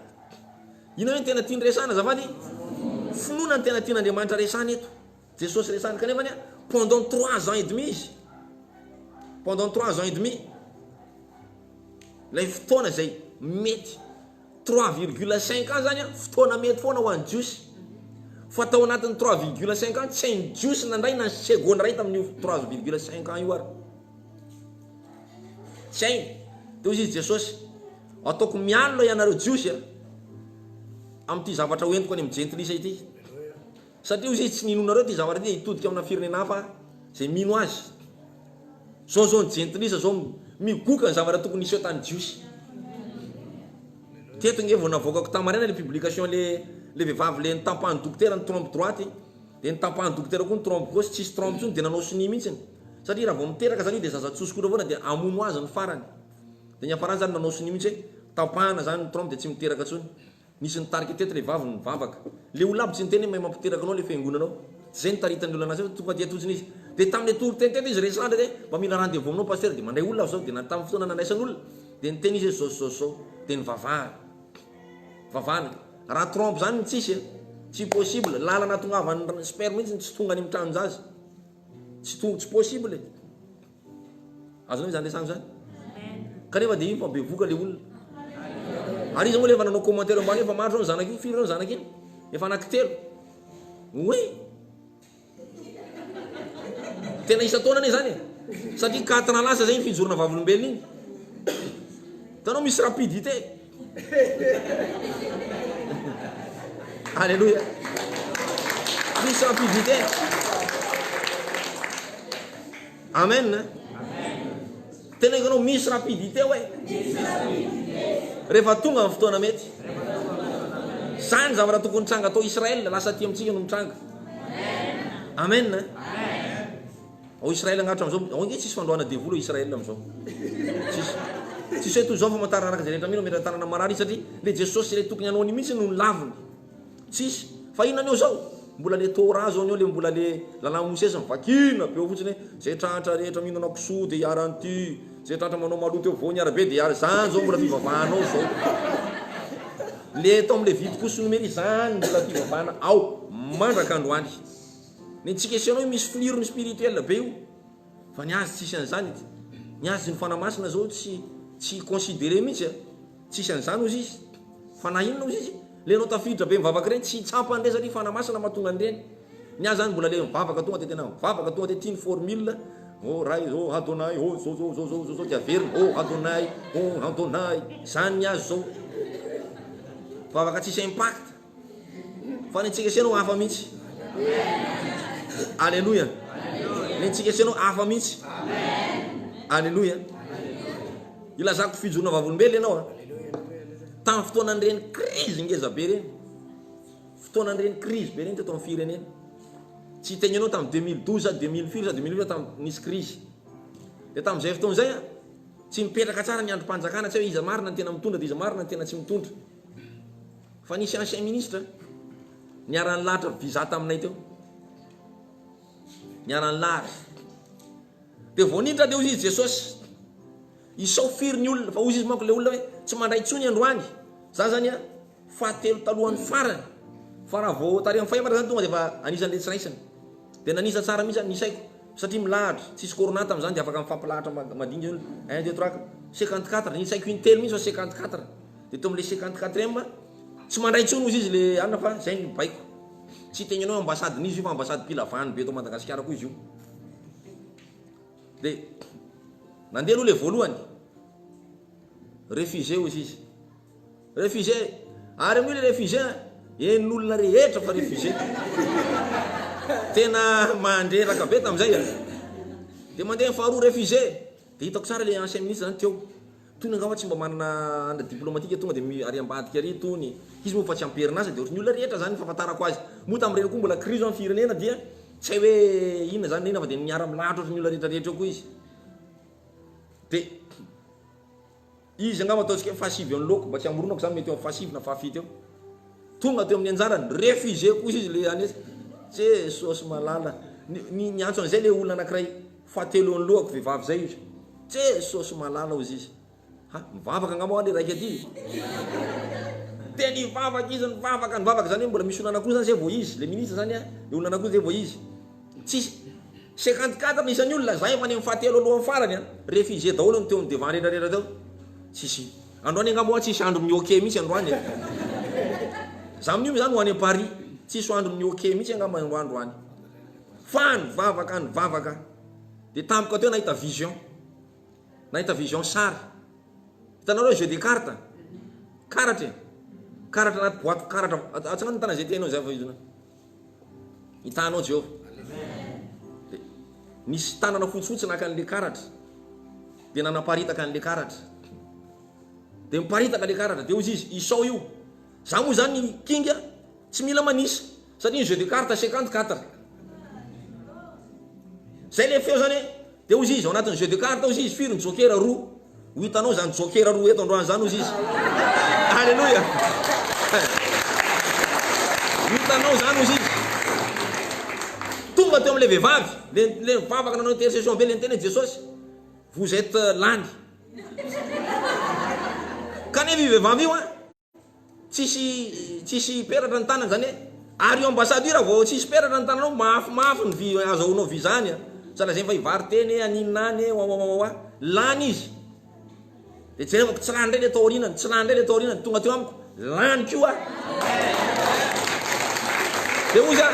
Inona hoe ny tena tiany resahana azafady? Finoana no tena tian'Andriamanitra resahana eto. Jesosy resahana kanefa ny pendant trois ans et demi izy. Pendant trois ans et demi. Ilay fotoana izay mety 3,5 ans zany an, fotoana mety foana ho an'ny Jiosy. Fa tao anatin'ny 3,5 ans, tsy hain'ny Jiosy nandray na segondra iray tamin'io 3,5 ans io ary. Tsy hainy. Dia hoy izy Jesosy, Ataoko mialona ianareo Jiosy a, amin'ity zavatra hoentiko any amin'ny Jentilisa ity. Satria hozy izy tsy ninoanareo ity zavatra ity dia hitodika amina firenena hafa izay mino azy. Zao zao ny Jentilisa zao migoka ny zavatra tokony hiseho tany Jiosy. Teto nge vao navoakako tamaraina le publication le le vehivavy le nitampahan'ny dokotera ny trompe droite dia nitampahan'ny dokotera koa ny trompe gauche tsisy trompe intsony dia nanao sonia mihitsiny. Satria raha vao miteraka zany io dia zaza tsosokotra foana dia hamono azy ny farany. Dia niafarany zany nanao sonia mihitsy hoe tampahana zany ny trompe dia tsy miteraka intsony. Nisy nitarika teto le vavy nivavaka. Le olona aby tsy niteny hoe mahay mampiteraka anao le fiangonana ao. Tsy zay nitaritan'ny olona anazy fa tonga teto fotsiny izy. De tamin'le toriteny teto izy resahana hoe mba mila rendez-vous aminao pasteur de mandray olona aho zao. De na tamin'ny fotoana nandraisany olona de niteny izy hoe zao sy zao sy zao. De nivavahana. Vavahana. Raha trompe zany ny tsisy a. Tsy possible. Lalana ahatongavan'ny sperme mihitsy tsy tonga any amin'ny tranon-jaza. Tsy tonga, tsy possible e. Azonao izany resahako izany? Kanefa dia iny fa bevoka le olona. Ary izy moa le efa nanao commentaire ambany eo fa maro zao ny zanaka io, firy zao ny zanaka iny? Efa anankitelo. Oui. Tena isan-taona anie zany e. Satria quatre ans lasa zay iny fijorona vavolombelona iny. Hitanao misy rapidité. Alléluia. Misy rapidité. Amen. Teneniko anao misy rapidité hoe. Rehefa tonga ny fotoana mety. Zany zavatra tokony tranga tao Israël lasa aty amintsika no mitranga. Amen. Ao Israël angaha hatramin'izao, ao ange tsisy fandroahana devoly ao Israël amin'izao. Tsisy. Tsisy hoe toy izao famantarana araka izay rehetra mino hametra-tanana marary izy satria le Jesosy ilay tokony hanao an'io mihitsy no nolaviny. Tsisy. Fa inona ny eo zao? Mbola le Torah zao ny eo le mbola le lalàn'i Mosesy vakiana be eo fotsiny hoe zay tratra rehetra mihinana kisoa dia hiharan'ity, zay tratra manao maloto eo afovoan'ny arabe dia hiharan, zany zao mbola fivavahana ao zao. Le tao amin'ny Levitiko sy Nomery zany mbola fivavahana ao mandraka androany. Ny antsika sy ianao io misy flirony spirituel be io fa ny azy tsisy an'izany, ny azy ny fanahy masina zao tsy tsy consideré mihitsy a. Tsisy an'izany ozy izy. Fanahy inona ozy izy? Le anao tafiditra be mivavaka ireny tsy tsapany ireny satria fanahy masina mahatonga an'ireny. Ny ahy zany mbola le mivavaka tonga de tena mivavaka tonga de tia ny formule oh Ray oh Adonai oh zao zao zao zao zao de averina oh Adonai oh Adonai zany ny azy zao. Vavaka tsisy impact. Fa ny antsika sy ianao hafa mihitsy. Aleloia. Ny antsika sy ianao hafa mihitsy. Aleloia. Ilazako fijoroana vavolombelona ianao a. Tamin'ny fotoanan'ireny krizy ngeza be ireny. Fotoanan'ireny krizy be ireny teto amin'ny firenena. Tsy hiteny ianao tamin'ny 2012 sa 2000 firy sa 2000 tamin'ny nisy krizy. Dia tamin'izay fotoana izay a, tsy mipetraka tsara ny andrim-panjakana, tsy hoe iza marina ny tena mitondra dia iza marina ny tena tsy mitondra. Fa nisy ancien ministre niara-nilahatra visa taminay teo. Niara-nilahatra. Dia vao niditra dia hoy izy Jesosy, isao firy ny olona, fa hoy izy manko le olona hoe tsy mandray intsony androany. Za zany a fahatelo talohan'ny farany. Fa raha vao tary amin'ny fahefatra zany tonga dia efa anisan'le tsy raisina. Dia nanisa tsara mihitsy aho, nisaiko satria milahatra, tsisy corona tamin'izany dia afaka mifampilahatra madinika ny olona. Un, deux, trois, 54, nisaiko intelo mihitsy fa 54. Dia teo amin'ilay cinquante-quatrième, tsy mandray intsony hozy izy le anona fa zay no baiko. Tsy hiteny anao hoe ambassade n'iza io fa ambassade mpila vany be eto Madagasikara koa izy io. Dia nandeha aloha le voalohany. Refusé hozy izy. Refusé. Ary amin'io le refusé, henon'olona rehetra fa refusé. Tena mandreraka be tamin'izay. Dia mandeha ny faharoa refusé. Dia hitako tsara le ancien ministre zany teo. Tony angamba tsy mba manana andra diplomatique tonga dia ary ambadika ary tony. Izy moa fa tsy amperinasa dia ohatry ny olona rehetra zany ny fahafantarako azy. Moa tamin'ireny koa mbola crise ny firenena dia tsy hay hoe inona zany na inona fa dia miara milahatra ohatry ny olona rehetra rehetra eo koa izy. Dia izy angamba ataontsika hoe fahasivy eo anoloako mba tsy hamoronako zany mety eo amin'ny fahasivy na fahafito eo. Tonga teo amin'ny anjarany, refusé kosa izy le any Jesosy malala. Ny niantso an'izay le olona anankiray fahatelo eo anoloako vehivavy zay izy. Jesosy malala ozy izy. Ha, mivavaka angamba hoa le raika ty. Dia nivavaka izy, nivavaka, nivavaka zany hoe mbola misy olona anakiroa zany zay vao izy, le ministre zany a, le olona anakiroa zay vao izy. Tsisy 54 ny isan'ny olona, za efa any amin'ny fahatelo alohan'ny farany a, refusé daholo ny teo amin'ny devant rehetra rehetra teo. Tsisy. Androany angamba hoa tsisy andro ny ok mihitsy androany e. Za amin'io zany ho any Paris, tsisy andro ny ok mihitsy angamba androany. Fa nivavaka, nivavaka. Dia tampoka teo nahita vision. Nahita vision sary. Hitanareo jeu de carte? Karatra e! Karatra anaty boaty karatra. Atsangano ny tanana izay tianao izay fa izona. Hitanao Jehovah. Dia nisy tanana fotsifotsy naka an'ilay karatra. Dia nanaparitaka an'ilay karatra. Dia miparitaka ilay karatra. Dia hoy izy, isao io. Za moa izany kinga tsy mila manisa. Satria ny jeu de carte 54. Zay le feo zany e. Dia hozy izy, ao anatin'ny jeu de carte hozy izy, firy ny joker? Roa. Ho hitanao izany joker roa eto androany izany hozy izy. Alléluia. Ho hitanao izany hozy izy. Tonga teo amin'ilay vehivavy, le le nivavaka nanao intercession be, le niteny hoe Jesosy, vous êtes lany. Kanefa io vehivavy io an, Tsisy tsisy peratra ny tanana zany e! Ary io ambassade io raha vao tsisy peratra ny tananao mafimafy ny vi azahoanao visa any a! Tsy lazainy fa hivaro-tena e, haninona any e, wawawawa. Lany izy. Dia jerevako tsy lany indray le tao aorianany, tsy lany indray le tao aorianany, tonga teo amiko, lany koa. Dia hoy za,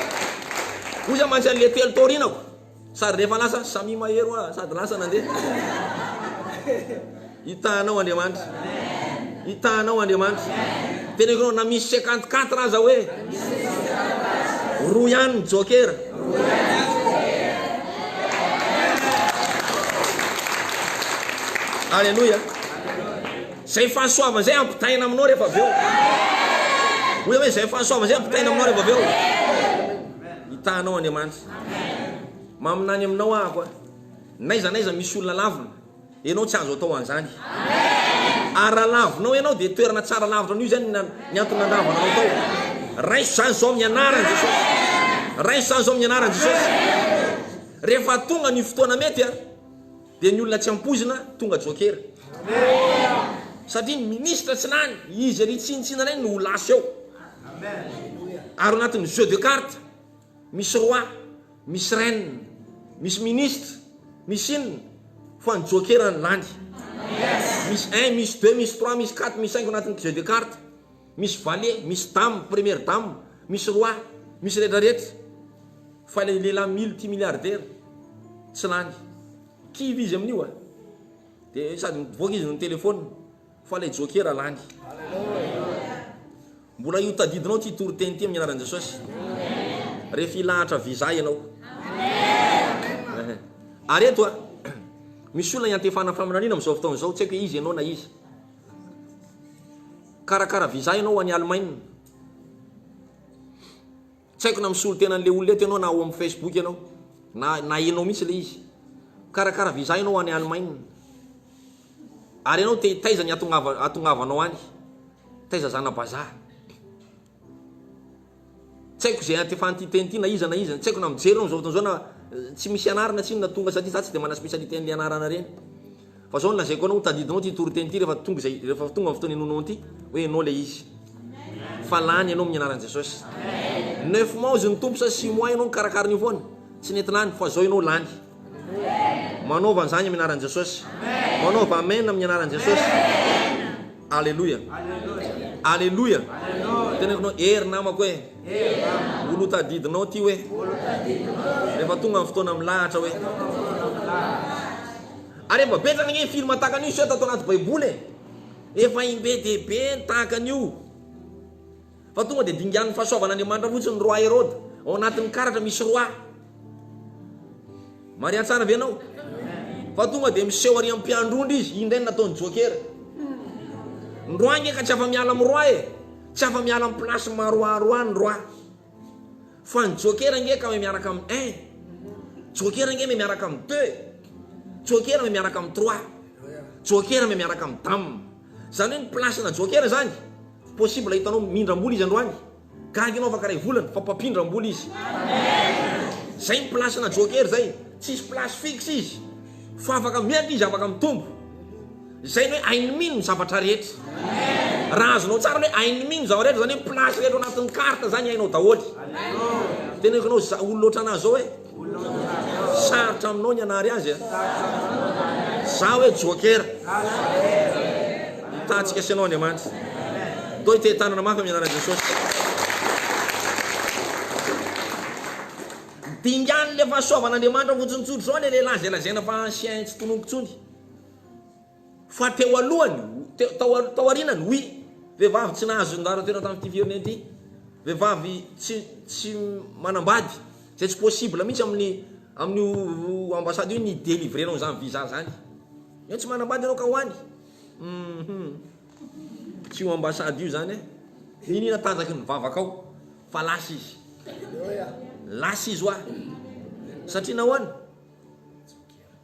hoy za mantsy an'le telo tao aorianako, Sady rehefa lasa, samia mahery hoa, sady lasa nandeha. Hitahanao Andriamanitra. Hitahanao Andriamanitra. Teneniko anao, na misy 54 aza hoe, roa ihany ny joker. Alléluia. Zay fahasoavana zay ampitaina aminao rehefa avy eo. Hoy hoe zay fahasoavana zay ampitaina aminao rehefa avy eo. Hitahanao Andriamanitra. Maminany aminao ahako a. N'aiza n'aiza misy olona lavina, ianao tsy azo atao an'izany. Ary raha lavinao ianao dia toerana tsara lavitra an'io izany ny antony nandavana anao tao. Raiso izany izao amin'ny anaran'i Jesosy. Raiso izany izao amin'ny anaran'i Jesosy. Rehefa tonga ny fotoana mety a, dia ny olona tsy ampoizina tonga joker. Satria ny ministra tsy lany, izy ery tsinontsinona ireny no ho lasa eo. Ary ao anatin'ny jeu de carte, misy roi, misy reine, misy ministre, misy inona, fa ny joker no lany. Misy un, misy deux, misy trois, misy quatre, misy cinq ao anatin'ny jeu de carte. Misy valet, misy dame, première dame, misy roi, misy rehetra rehetra. Fa ilay lehilahy multi milliardaire tsy lany. Kivy izy amin'io a. Dia sady mivoaka izy no nitelephone fa ilay joker lany. Mbola io tadidinao ity toriteny ity amin'ny anaran'i Jesosy. Rehefa hilahatra visa ianao. Ary eto a, misy olona iantefana faminaniana amin'izao fotoana izao, tsy haiko hoe iza ianao na iza. Karakara visa ianao ho any Allemagne. Tsy haiko na misolo tena an'ilay olona eto ianao na ao amin'ny Facebook ianao na na ianao mihitsy ilay izy. Mikarakara visa ianao any Allemagne. Ary ianao te hitaiza ny hatongava hatongavanao any. Taiza zana-bazaha. Tsy haiko izay antefan'ity teny ity na iza na iza. Tsy haiko na mijery ianao amin'izao fotoana izao na tsy misy anarana tsinona tonga satria za tsy dia manana spécialité an'ilay anarana ireny. Fa zao no lazaiko anao, ho tadidinao ity toriteny ity rehefa tonga izay, rehefa tonga ny fotoana inoanao an'ity, hoe ianao ilay izy. Fa lany ianao amin'ny anaran'i Jesosy. Neuf mois hozy ny Tompo sa six mois ianao nikarakara an'io foana, tsy nety lany, fa zao ianao lany. Manaova an'izany amin'ny anaran'i Jesosy. Manaova amen amin'ny anaran'i Jesosy. Aleloia. Aleloia. Teneniko anao, hery namako e. Olo tadidinao ty hoe. Rehefa tonga ny fotoana milahatra hoe. Ary efa betsaka ange ny film tahaka an'io seho tato anaty baiboly e! Efa imbe dia be ny tahaka an'io. Fa tonga dia dinganin'ny fahasoavan'Andriamanitra fotsiny ny roi Herode. Ao anatin'ny karatra misy roi. Mariahy tsara ve ianao? Fa tonga dia miseho ary amin'ny mpiandry ondry izy, iny indray no nataon'i Joker. Ny roi ange ka tsy afa-miala amin'ny roi e! Tsy afa-miala amin'ny place maha roi roi ny roi. Fa ny joker ange ka me miaraka amin'ny un, joker ange me miaraka amin'ny deux, joker me miaraka amin'ny trois, joker me miaraka amin'ny dame. Zany hoe ny place na joker zany, possible hitanao mindram-bola izy androany, gaga ianao afaka iray volana fa mpampindram-bola izy. Zay ny place na joker zay, tsisy place fixe izy fa afaka miakatra izy afaka mitombo. Izay ny hoe hain'ny mino ny zavatra rehetra. Raha azonao tsara ny hoe hain'ny mino ny zavatra rehetra, izany hoe place rehetra ao anatin'ny carte izany hainao daholo. Teneniko anao za olona ohatranà zao hoe sarotra aminao ny hanary azy a. Za hoe joker. Hitantsika sy ianao Andriamanitra. Ndao hitehi-tanana mafy amin'ny anaran'i Jesosy. Dingan'ilay fahasoavan'Andriamanitra fotsiny tsotra izao ilay lehilahy izay lazaina fa ancien tsy tononiko intsony. Fa teo alohany, teo, tao, tao aorianany, oui. Vehivavy tsy nahazo anjara toerana tamin'ity firenena ity. Vehivavy tsy tsy manambady. Izay tsy possible mihitsy amin'ny amin'io ambassade io ny hi-delivrer-nao an'izany visa izany. Hoe tsy manambady ianao ka ho any. Hum. Tsy io ambassade io izany e. N'inona tanjaky ny vavakao fa lasa izy. Lasa izy hoa. Satria nahoana?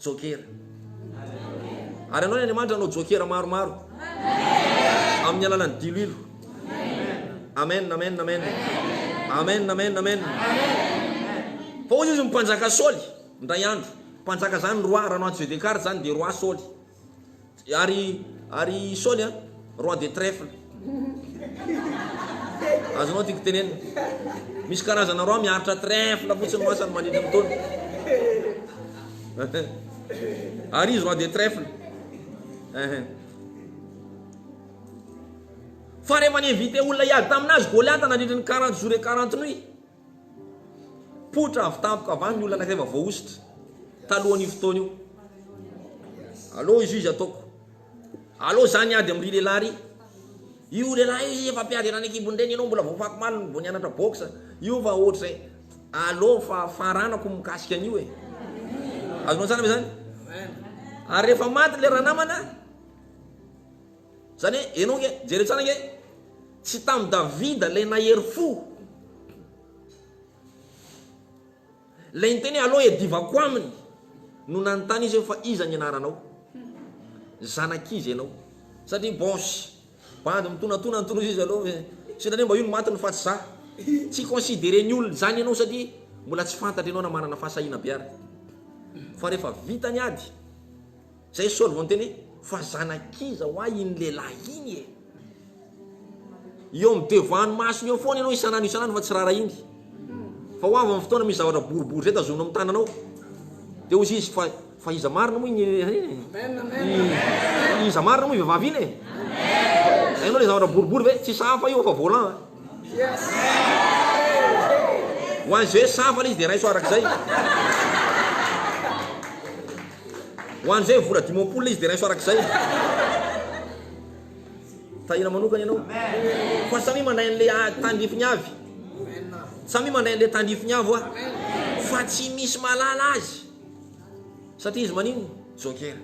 Jokera. Ary anao ny Andriamanitra hanao jokera maromaro amin'ny alalan'ny diloilo. Amen, amen, amen. Amen, amen, amen. Fa hoy izy ny mpanjaka Saoly, indray andro. Mpanjaka zany roi, raha no jeu de carte zany dia roi Saoly. Ary ary i Saoly an, roi de trèfle. Azonao tiako tenenina. Misy karazana roi miaritra trèfle fotsiny no asany mandritra ny taona. Ary izy roi de trèfle. Fa rehefa ni-invité olona hiady taminazy Goliata nandritra ny 40 jours et 40 nuits. Poitra avy tampoka avy any ny olona anankiray efa voahosotra talohan'io fotoana io. Aleo izy io izy ataoko. Aleo za niady amin'ry lehilahy ry. Io lehilahy io izy efa mpiady eran'ny ankibon'ny reny, ianao mbola vao fakomaly vao nianatra boxe. Io fa ohatr'izay. Aleo fa faranako mikasika an'io e. Azonao tsara ve zany? Ary rehefa maty le ranamana, zany hoe ianao nge, jereo tsara nge, tsy tamin'i Davida ilay nahery fo. Ilay niteny hoe aleo iadivako aminy no nanontany izy hoe fa iza ny anaranao? Zanak'iza ianao? Satria bons bandy mitonatona ny torozy izy aloha hoe sendra anie mba io no matiny fa tsy za. Tsy considerer ny olona izany ianao satria mbola tsy fantatra ianao na manana fahasahiana be ary. Fa rehefa vita ny ady, Zay Saoly vao niteny hoe, fa zanak'iza hoa iny lehilahy iny e? Eo amin'ny devant ny masony eo foana ianao isan'andro isan'andro fa tsy raharahiany. Fa ho avy ny fotoana misy zavatra boribory zay tazominao amin'ny tananao. Dia hoy izy fa fa iza marina moa iny iny e? Iza marina moa iny vehivavy iny e? Hainao le zavatra boribory ve? Tsy sahafa io fa volant. Ho an'izay hoe sahafa le izy dia raiso arak'izay. Ho an'izay vola 50 izy dia raiso arak'izay. Tahina manokana ianao. Fa samia mandray an'le tandrifiny avy. Samia mandray an'le tandrifiny avy hoa. Fa tsy misy mahalala azy. Satria izy maninona? Joker.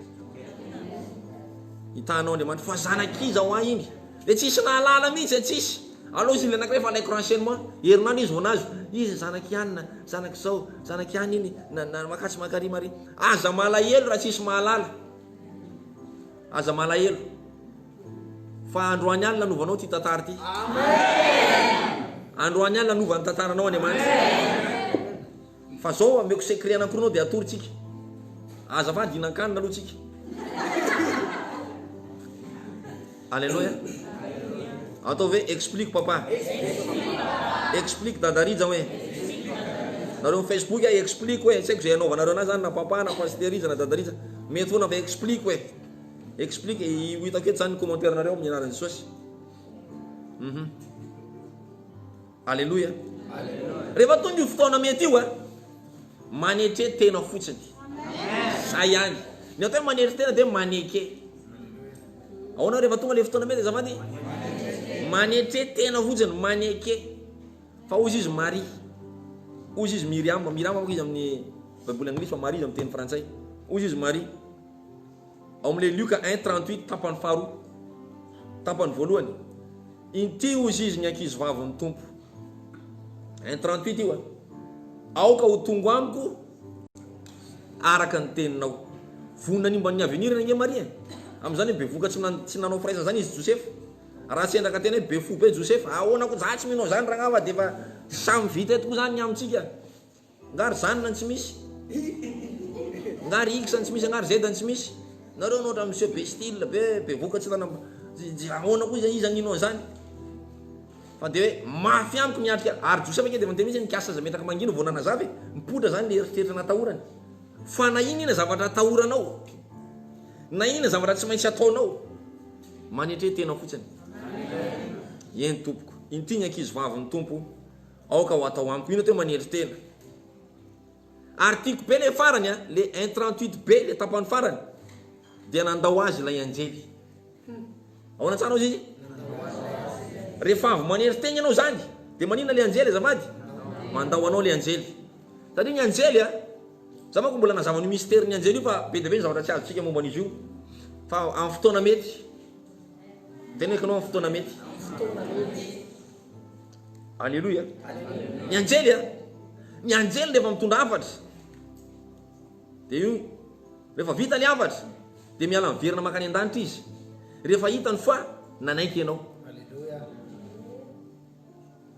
Hitanao Andriamanitra fa zanak'iza hoa iny? Dia tsisy nahalala mihitsy e, tsisy. Aleo izy ilay anankiray fa alaiko renseignement. Herinandro izy vao nahazo. Izy zanak'i anona, zanak'izao, zanak'i any iny, na na makatsy makary mary. Aza malahelo raha tsisy mahalala. Aza malahelo. Fa androany alina anovanao ity tantara ity. Androany alina anova ny tantaranao Andriamanitra. Fa zao ameko secret anankiroa nao dia atoro tsika. Azafady hihinan-kanina aloha tsika. Alléluia. Ataovy hoe explique papa. Explique dadarija hoe. Nareo Facebook a explique hoe tsy haiko izay anaovanareo anazy zany na papa na pasteur Rija na dadarija. Mety foana fa explique hoe. Explique ho hitako eto zany ny commentaire nareo amin'ny anaran'i Jesosy. Mhm. Aleloia. Rehefa tonga io fotoana mety io a, manetre tena fotsiny. Zay ihany. Ny atao hoe manetre tena dia maneke. Ahoana rehefa tonga le fotoana mety azafady? Manetre tena fotsiny, maneke. Fa hozy izy Maria. Hozy izy Miriam, Miriam manko izy amin'ny Baiboly anglisy fa Maria izy amin'ny teny frantsay. Hozy izy Maria. Ao amin'ilay Lioka un 38 tapany faharoa, tapany voalohany. Inty hozy izy ny ankizivavin'ny Tompo. Un 38 io a. Aoka ho tongo amiko araka ny teninao. Vonona ny homba ny avenir ange Maria e. Amin'izany hoe bevohoka tsy tsy nanao firaisana izany izy Josefa. Raha sendra ka tena hoe be fo be Josefa, ahoana koa za tsy mino an'izany rangah fa dia efa samy vita eto koa izany ny amintsika. Nga ry zany no tsy misy? Nga ry X no tsy misy? Nga ry Z no tsy misy? Nareo no ohatran'ny monsieur be style be, bevoka tsy nanam ahoana koa iza iza nino an'izany? Fa dia hoe mafy amiko ny hiatrika ary Josefa ange dia efa niteny mihitsy hoe nikasa aza metraka mangina vao nanazava e, mipoitra izany le eritreritra natahorany. Fa na inona inona zavatra atahoranao, na inona zavatra tsy maintsy ataonao, manetre tena fotsiny. Eny tompoko, inty ny ankizy vavin'ny Tompo. Aoka ho atao amiko. Inona teo manendry tena. Ary tiako be le farany a, le un 38 be le tapany farany. Dia nandao azy ilay anjely. Ahoana tsara ozy izy? Rehefa avy manery tena ianao izany, dia maninona ilay anjely azafady? Mandao anao ilay anjely. Satria ny anjely a, za manko mbola nazava an'io mystère-n'ny anjely io fa be dia be ny zavatra tsy azontsika momba an'izy io. Fa amin'ny fotoana mety, teneniko anao amin'ny fotoana mety. Alléluia. Ny anjely a, ny anjely rehefa mitondra hafatra, dia io rehefa vita ny hafatra, dia miala miverina mankany an-danitra izy. Rehefa hitany fa nanaiky ianao.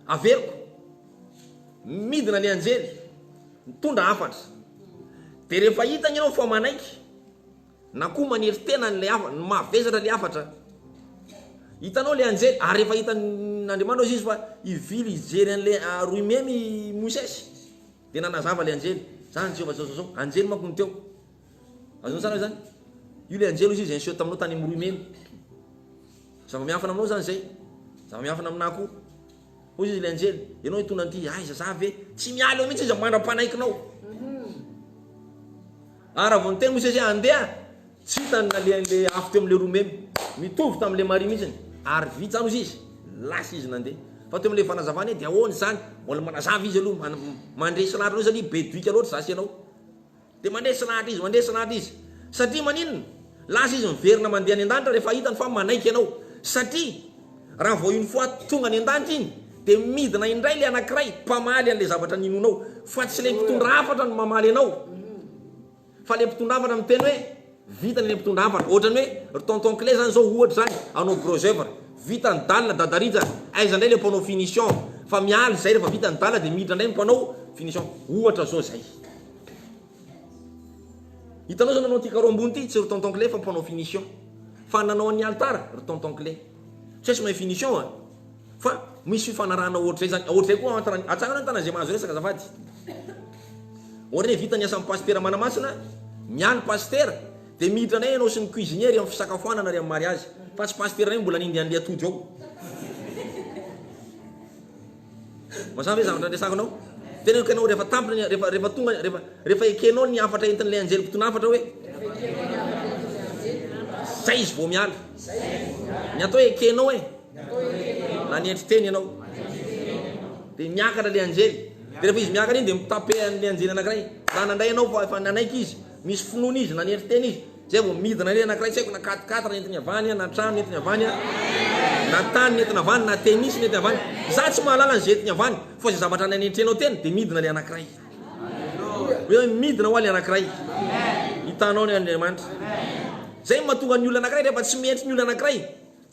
Averiko. Midina ny anjely, mitondra hafatra. Dia rehefa hitany ianao fa manaiky, na koa manery tena an'ilay hafa, ny mahavesatra ilay hafatra. Hitanao ilay anjely, ary rehefa hitan'Andriamanitra hozy izy fa hivily hijery an'ilay rohy memy i Mosesy, dia nanazava ilay anjely, zany Jehovah zao zao zao, anjely manko no teo. Azonao tsara ve zany? Io ilay anjely hozy izy niseho taminao tany amin'ny rohy memy. Zava-miafina aminao zany izay. Zava-miafina aminà koa. Hoy izy ilay anjely, ianao hitondra an'ity, aiza za ve? Tsy miala eo mihitsy izy mandra-panaikinao. Ary raha vao niteny Mosesy hoe andeha, tsy hitany nalehan'ilay afo teo amin'ilay roa memy. Mitovy tamin'ilay Maria mihitsy. Ary vita izany hozy izy, lasa izy nandeha. Fa teo amin'ilay fanazavana hoe dia ahoana izany? Mbola manazava izy aloha, mandresy lahatra anao satria be doika loatra za sy ianao. Dia mandresy lahatra izy, mandresy lahatra izy. Satria maninona? Lasa izy miverina mandeha any an-danitra rehefa hitany fa manaiky ianao. Satria raha vao une fois tonga any an-danitra iny, dia midina indray ilay anankiray mpamaly an'ilay zavatra ninoanao. Fa tsy ilay mpitondra hafatra no mamaly anao. Fa ilay mpitondra hafatra miteny hoe, Vitany ilay mpitondra hafatra. Ohatran'ny hoe ry tonton Clé zany zao ohatra zany hanao gros oeuvre. Vita ny dalle Dadarija, aiza indray ilay mpanao finition? Fa miala izay rehefa vita ny dalle dia miditra indray ny mpanao finition. Ohatra zao zay. Hitanao zao nanao ity carreau ambony ity tsy ry tonton Clé fa mpanao finition. Fa nanao an'ny alitara ry tonton Clé. Tsy hoe tsy mahay finition an. Fa misy fifanarahana ohatr'izay zany. Ohatr'izay koa entre, atsangano ny tanana izay mahazo resaka azafady. Ohatra hoe vita ny asan'ny pasitera manamasina, mialy pasitera, dia miditra indray ianao sy ny cuisinier ry amin'ny fisakafoanana ry amin'ny mariazy. Fa tsy pasitera indray mbola hanendy an'ilay atody ao. Mazava ve zavatra resahako anao? Teneniko ianao rehefa tampina ny rehefa rehefa tonga rehefa rehefa ekenao ny hafatra entin'ilay anjely mpitondra hafatra hoe zay izy vao miala. Ny atao hoe ekenao e. Nanetry tena ianao. Dia miakatra ilay anjely. Dia rehefa izy miakatra iny dia mitape an'ilay anjely anankiray. Raha nandray ianao fa efa nanaiky izy, misy finoana izy, nanetry tena izy. Zay vao midina indray anankiray tsy haiko na quatre quatre nentiny avy any, na trano nentiny avy any, na tany nentiny avy any, na tennis nentiny avy any. Za tsy mahalala an'izay entiny avy any, fa izay zavatra nanetrenao tena dia midina ilay anankiray. Hoe midina hoa ilay anankiray. Hitanao ny Andriamanitra. Zay no mahatonga ny olona anankiray rehefa tsy mietry ny olona anankiray,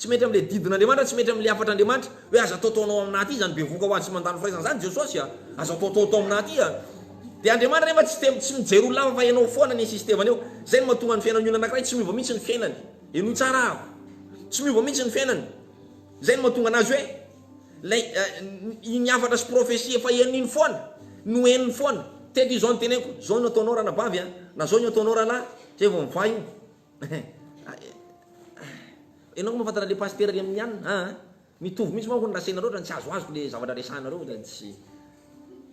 Tsy mety amin'ilay didin'Andriamanitra, tsy mety amin'ilay hafatr'Andriamanitra, hoe aza ataotaonao aminà aty izany bevohoka ho azy tsy mandalo firaisana izany Jesosy a! Aza ataotaotao aminà aty a! Dia Andriamanitra nefa tsy te tsy mijery olona hafa fa ianao foana ny insistevany eo. Izay no mahatonga ny fiainan'ny olona anankiray tsy miova mihitsy ny fiainany. Henoy tsara aho. Tsy miova mihitsy ny fiainany. Izay no mahatonga anazy hoe ilay iny hafatra sy profesia efa henony iny foana no henony foana. Teto izao no teneniko, izao no ataonao ranabavy a, na izao no ataonao rahalahy, izay vao mivaha io. Enao ko mahafantatra le pasitera ry amin'ny anona aa mitovy mihitsy manko ny lasainareo otrany tsy azoazoko le zavatra resahanareo otrany tsy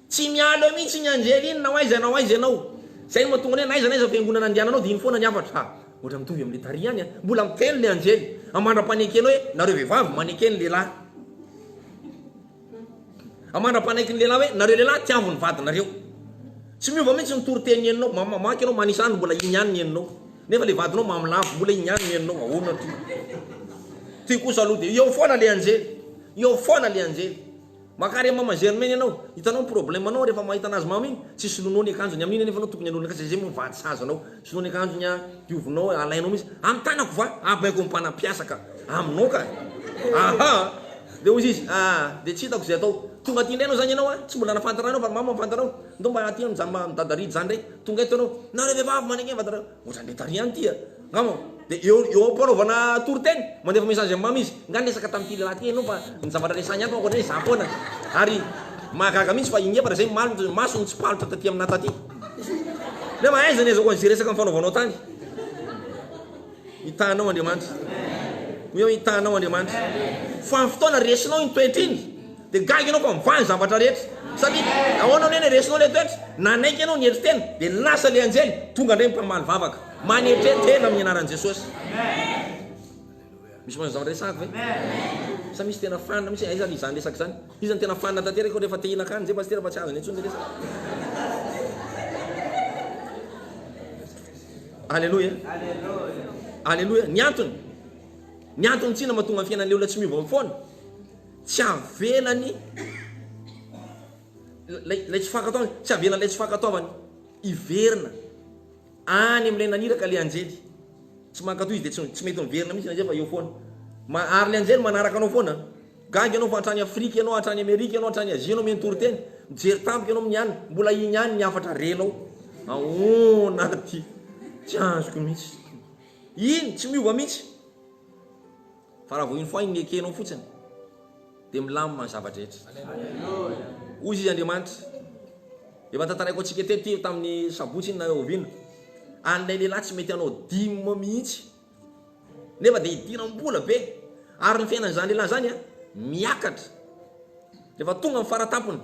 tsy miala eo mihitsy ny anjely iny na ho aiza na ho aiza ianao zay no mahatonga ny hoe na aiza na aiza fiangonana andehananao dia iny foana ny hafatra ha otrany mitovy amle tary ihany a mbola miteny le anjely amandra-panekenao hoe nareo vehivavy maneke ny lehilahy Mandra-panaiky ny lehilahy hoe, nareo lehilahy tiavo ny vadinareo. Tsy miova mihitsy ny toriteny henonao, mamaky ianao manisa andro mbola iny ihany ny henonao. Nefa le vadinao mamy lavo mbola iny ihany ny henonao, ahoana ty? Ty kosa aloha dia eo foana le anjely, eo foana le anjely. Makary amin'i mama Germaine ianao, hitanao ny problème anao rehefa mahita anazy mamy iny, tsy soloinao ny akanjony, amin'iny anefa anao tokony hanolo ny akanjony, zay moa vady sahaza anao, soloinao ny akanjony an, diovinao, alainao mihitsy, amin'ny tanako va? Abaiko ny mpanampiasa ka, aminao ka, aha. Dia hoy izy, Ah, dia tsy hitako izay atao. Tonga aty indray ianao izany ianao an! Tsy mbola nahafantatra anao fa mama mahafantatra anao. Ndao mba aty amin'izany ma dada Rija izany indray. Tonga eto ianao. Nareo vehivavy manekena vadinareo. Ohatran'ny tary ihany ity a! Angamba. Dia eo eo am-panaovana toriteny, mandefa message amin'i mama izy. Nga niresaka tamin'ity lehilahy ity ianao fa ny zavatra resahiny ato manko ohatran'ny hoe izaho foana. Ary mahagaga mihitsy fa inefatra izay malo masony nitsipalotra taty aminà taty. Nefa aiza ny azahoako an'izay resaka nifanaovanao tany? Hitahanao Andriamanitra. Hoy aho hitahanao Andriamanitra. Fa ny fotoana resinao iny toetra iny, dia gaga ianao fa mivaha ny zavatra rehetra. Satria ahoana no hoe resinao ilay toetra? Nanaiky ianao nietry tena, dia lasa ilay anjely, tonga indray ny mpamaly vavaka. Manetre tena amin'ny anaran'i Jesosy. Misy mahazo zavatra resahako ve? Sa misy tena fanina mihitsy? Aiza ary izany resaka izany? Iza no tena fanina tanteraka rehefa te hihinan-kanina? Zay pasitera fa tsy azony intsony le resaka. Aleloia. Aleloia. Ny antony, ny antony tsinona mahatonga ny fiainan'ilay olona tsy miova foana, tsy avelany ilay ilay tsy fankatoavany, tsy avelany ilay tsy fankatoavany hiverina any amin'ilay naniraka ilay anjely. Tsy mankatò izy dia tsy tsy mety miverina mihitsy ilay anjely fa eo foana. Ma, ary ilay anjely manaraka anao foana. Gaga ianao fa hatrany Afrika ianao, hatrany Amerika ianao, hatrany Azia ianao mino toriteny. Mijery tampoka ianao amin'ny alina, mbola iny ihany ny hafatra renao. Ahoana ary ity? Tsy azoko mihitsy. Iny, tsy miova mihitsy. Fa raha vao une fois iny nekenao fotsiny, dia milamina ny zava-drehetra. Hoy izy Andriamanitra, efa tantaraiko antsika teto ity tamin'ny sabotsy iny na oviana, an'ilay lehilahy tsy mety hanao dime mihitsy. Nefa dia idiram-bola be. Ary ny fiainan'izany lehilahy izany an, miakatra. Rehefa tonga amin'ny faratampony,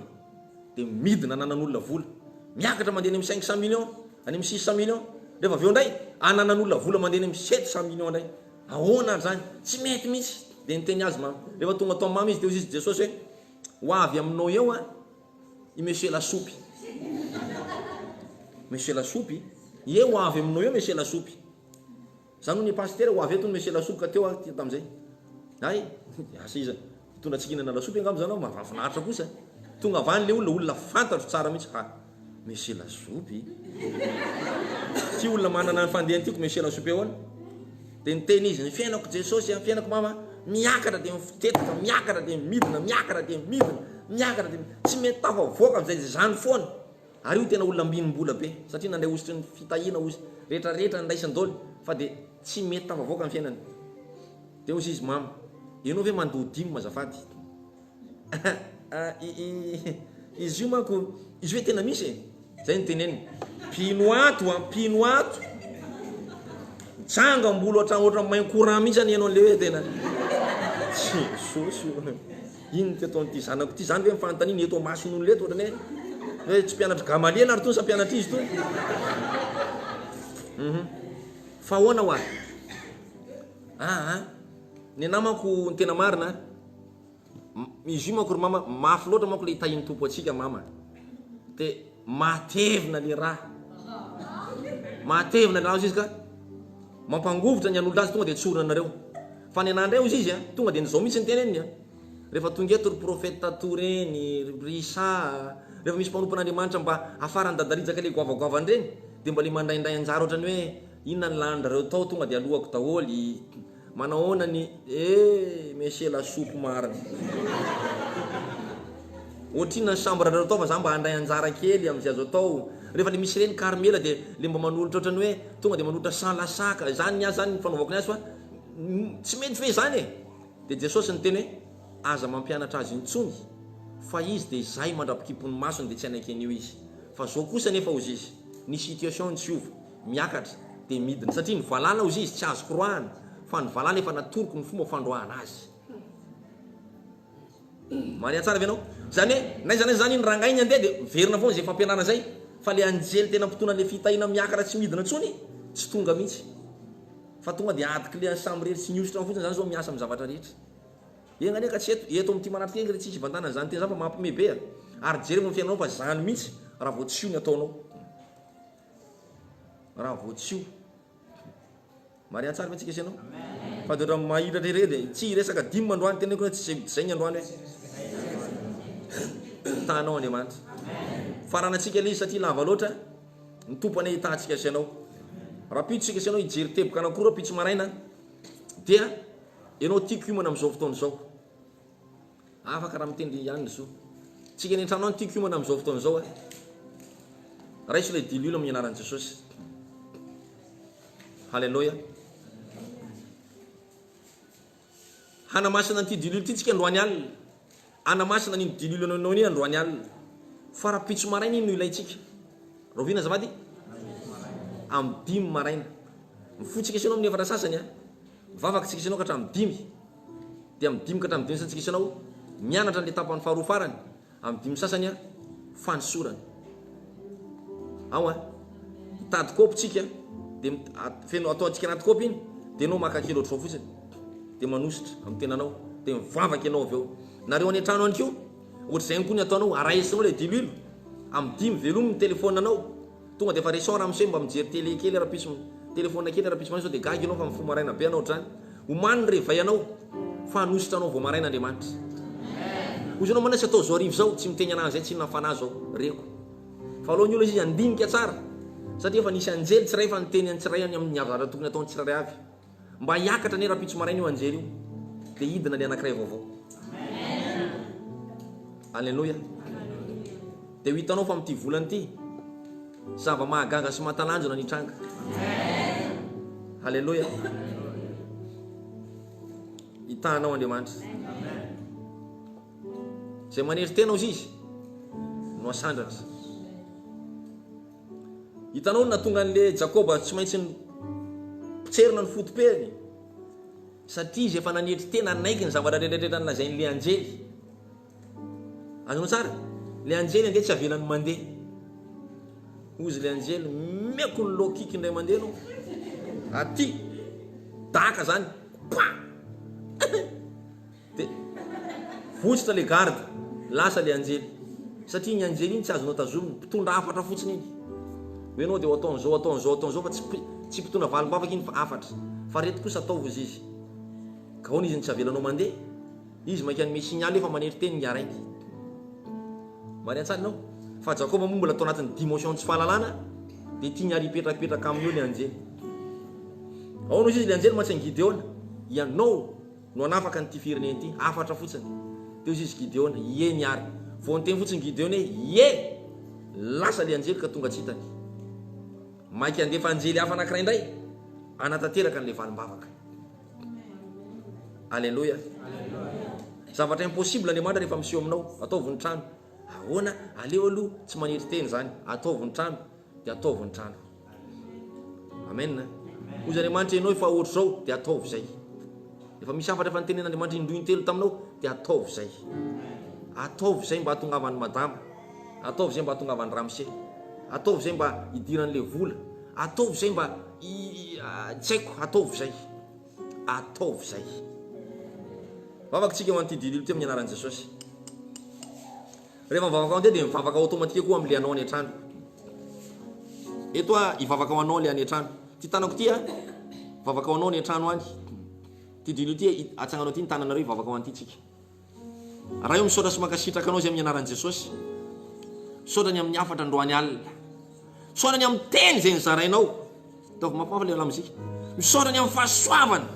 dia midina ananan'olona vola. Miakatra mandeha any amin'ny 500 millions, any amin'ny 600 millions. Rehefa avy eo indray, ananan'olona vola mandeha any amin'ny 700 millions indray. Ahoana ary izany? Tsy mety mihitsy. Dia niteny azy mama. Rehefa tonga tao mama izy, dia hoy izy Jesosy hoe, ho avy aminao eo an, i Monsieur Lasopy. Monsieur Lasopy? Ie, ho avy aminao eo Monsieur Lasopy. Zany hono i Pasitera ho avy eto hono Monsieur Lasopy ka teo aho tamin'izay. Hay, asa iza hitondra antsika hihinana lasopy angamba zany aho, mahafinaritra kosa. Tonga avy any le olona, olona fantatro tsara mihitsy. Ha, Monsieur Lasopy. Ty olona manana ny fandehany tiako Monsieur Lasopy ahoana? Dia niteny izy, ny fiainako Jesosy, ny fiainako mama, miakatra dia mifotetaka, miakatra dia midina, miakatra dia midina, miakatra dia tsy mety tafavoaka amin'izay izany foana. Ary io tena olona ambinim-bola be satria nandray hosotry ny fitahiana ozy rehetra rehetra niraisany daholo fa dia tsy mety tafavoaka ny fiainany. Dia ozy izy mama, ianao ve mandoa dime azafady? Izy io manko, izy hoe tena misy e! Zay no teneniny. Mpino ato an, mpino ato. Mitsangam-bolo hatrany ohatran'ny main courant mihitsy anie ianao le hoe tena. Jesosy o. Inona ity ataon'ity zanako ity? Izany ve ny fanontaniana eto imason'olona eto ohatran'ny hoe hoe tsy mpianatr'i Gamaliela ary itony sa mpianatr'iza itony? Mhm. Fa ahoana hoa? Aa, ny namako ny tena marina, izy io manko ry mama, mafy loatra manko le hitahian'ny Tompo antsika mama. De matevina le raha. Matevina le raha izy ka. Mampangovitra ny an'olona azy tonga de tsorina anareo. Fa ny anah ndray ozy izy a, tonga de nizao mihitsy ny teneniny a. Rehefa tonga eto ry prophète Tato reny, ry Isa a, rehefa misy mpanompon'Andriamanitra mba hafaran'i Dadarijaka le goavagoavana reny, de mba le mandraindray anjara ohatran'ny hoe inona ny lanin-drareo tao tonga de alohako daholo, manahoana ny eh monsieur lasopy marina. Ohatrinona ny chambre nareo tao fa za mba handray anjara kely amin'izay azo atao. Rehefa le misy reny Carmela de le mba manolotra ohatran'ny hoe tonga de manolotra sans lasaka, zany ny azy zany ny fanaovako ny azy fa tsy mety ve izany e? Dia Jesosy niteny hoe, Aza mampianatra azy intsony, fa izy dia izay mandra-pikipy ny masony dia tsy hanaiky an'io izy. Fa zao kosa anefa hozy izy, ny situation-ny tsy hiova, miakatra dia midina, satria ny valala hozy izy tsy azoko roahana, fa ny valala efa natoroko ny fomba fandroahana azy. Mariha tsara ve ianao? Izany hoe, n'aiza n'aiza izany iny rangahy iny andeha dia miverina foana izay fampianarana izay, fa ilay anjely tena mpitondra an'ilay fitahiana miakatra tsy midina intsony, tsy tonga mihitsy. Fa tonga dia ady clé samirery tsy mihosotra fotsiny izany izao miasa amin'ny zavatra rehetra. Enga anie ka tsy eto, eto amin'ity manatrika enga ry tsisy hivantanana izany teny izany fa mampime be a! Ary jereo amin'ny fiainanao fa izany mihitsy raha vao tsy io ny ataonao. Raha vao tsy io. Mariha tsara ve tsika sy ianao? Fa dia ohatran'ny mahiratra ery dia tsy hiresaka dime androany teneniko hoe tsy izay ny androany hoe tahanao Andriamanitra. Faranantsika ilay izy satria lava loatra. Ny Tompo anie hitahantsika sy ianao. Rahampitso isika sy ianao hijery teboka anankiroa rahampitso maraina dia ianao tiako hiomana amin'izao fotoana izao. Afaka raha mitendry ihany ny zo. Tsika any an-trano any tiako hiomana amin'izao fotoana izao eh. Raiso ilay diloilo amin'ny anaran'i Jesosy. Haleloia. Hanamasina an'ity diloilo ity tsika androany alina. Hanamasina an'iny diloilo anao iny androany alina. Fa rahampitso maraina iny no ilaintsika. Rahoviana azafady? Amin'ny dimy maraina. Mifoha tsika sy ianao amin'ny efatra sasany a. Mivavaka tsika sy ianao ka hatramin'ny dimy. Dia amin'ny dimy ka hatramin'ny dimy sasany tsika sy ianao mianatra an'ilay tapany faharoa farany. Amin'ny dimy sasany an, fanosorana. Ao an, mitady kaopy tsika, dia feno ataontsika anaty kaopy iny, dia ianao maka kely ohatr'izao fotsiny. Dia manosotra amin'ny tenanao. Dia mivavaka ianao avy eo. Nareo any an-trano any koa, ohatr'izay ihany koa ny ataonao, araisinao ilay diloilo. Amin'ny dimy, velomy ny telefaoninanao. Tonga dia efa resao ramose mba mijery télé kely rapiso, telephone kely rapiso maraina sao dia gaga ianao fa mifoha maraina be anao ohatr'izany. Omano ny réveil anao fa hanosotra anao vao maraina Andriamanitra. Hoy ianao manao tsy atao zao hariva izao, tsy miteny anah an'izay tsy inona fanahy zao, reko. Fa aleo ny olona izy handinika tsara satria efa nisy anjely tsiray efa niteny an'ny tsiray any amin'ny zavatra tokony ataon'ny tsirairay avy. Mba hiakatra anie rahampitso maraina io anjely io dia hidina ilay anankiray vaovao. Aleloia. Dia ho hitanao fa amin'ity volana ity, zava-mahagaga sy mahatalanjona ny hitranga. Aleloia. Hitahanao Andriamanitra. Izay manery tena ozy izy no asandratra. Hitanao ny nahatonga an'le Jakoba tsy maintsy nipotserina ny foto-periny? Satria izy efa nanetry tena nanaiky ny zavatra rehetra rehetra nolazain'le anjely. Azonao tsara? Le anjely ange tsy avelany mandeha. Hozy le anjely, meko ny low kick indray mandeha anao. Aty! Daka zany. Pa! Dia votsotra le garde, lasa le anjely. Satria iny anjely iny tsy azonao tazomina, mpitondra hafatra fotsiny iny. Hoe ianao dia ho ataon'izao, ataon'izao, ataon'izao fa tsy tsy mpitondra valim-bavaka iny fa hafatra. Fa reto kosa ataovy hozy izy. Ka ahoana izy no tsy avelanao mandeha? Izy mainka hanome signal hoe fa manery teny ingahy rainy. Marina tsara ianao. Fa Jakoba moa mbola tao anatin'ny dimension tsy fahalalana dia tiany ary hipetrapetraka aminy eo le anjely. Ahoana hozy izy le anjely mantsy an'i Gideona? Ianao no hanafaka an'ity firenena ity, hafatra fotsiny. Teo izy izy Gideona, ie ny ary. Vao niteny fotsiny Gideona hoe, ie! Lasa ilay anjely ka tonga tsy hitany. Maika handefa anjely hafa anankiray indray, hanatanteraka an'ilay valim-bavaka. Aleloia. Zavatra impossible Andriamanitra rehefa miseho aminao. Ataovy ny trano. Ahoana? Aleo aloha tsy manetry tena izany. Ataovy ny trano, dia ataovy ny trano. Amen. Hoy Andriamanitra ianao efa ohatr'izao dia ataovy izay. Efa misy hafatra efa nitenen'Andriamanitra indroa intelo taminao dia ataovy izay. Ataovy izay mba hahatongavan'i madama. Ataovy izay mba hahatongavan'i ramose. Ataovy izay mba hidiran'ilay vola. Ataovy izay mba tsy haiko, ataovy izay. Ataovy izay. Vavaka tsika ho an'ity dililo ity amin'ny anaran'i Jesosy. Rehefa mivavaka ho an'ity dia mivavaka automatique koa amin'ilay anao any an-trano. Eto aho hivavaka ho anao ilay any an-trano. Ity tanako ity a, mivavaka ho anao any an-trano any. Ity dilo ity, atsangano aty ny tananareo hivavaka ho an'ity tsika. Ray o misaotra sy mankasitraka anao izay amin'ny anaran'i Jesosy. Misaotra ny amin'ny hafatra androany alina. Misaotra ny amin'ny teny izay nozarainao. Ataovy mafimafy ilay lamozika. Misaotra ny amin'ny fahasoavana.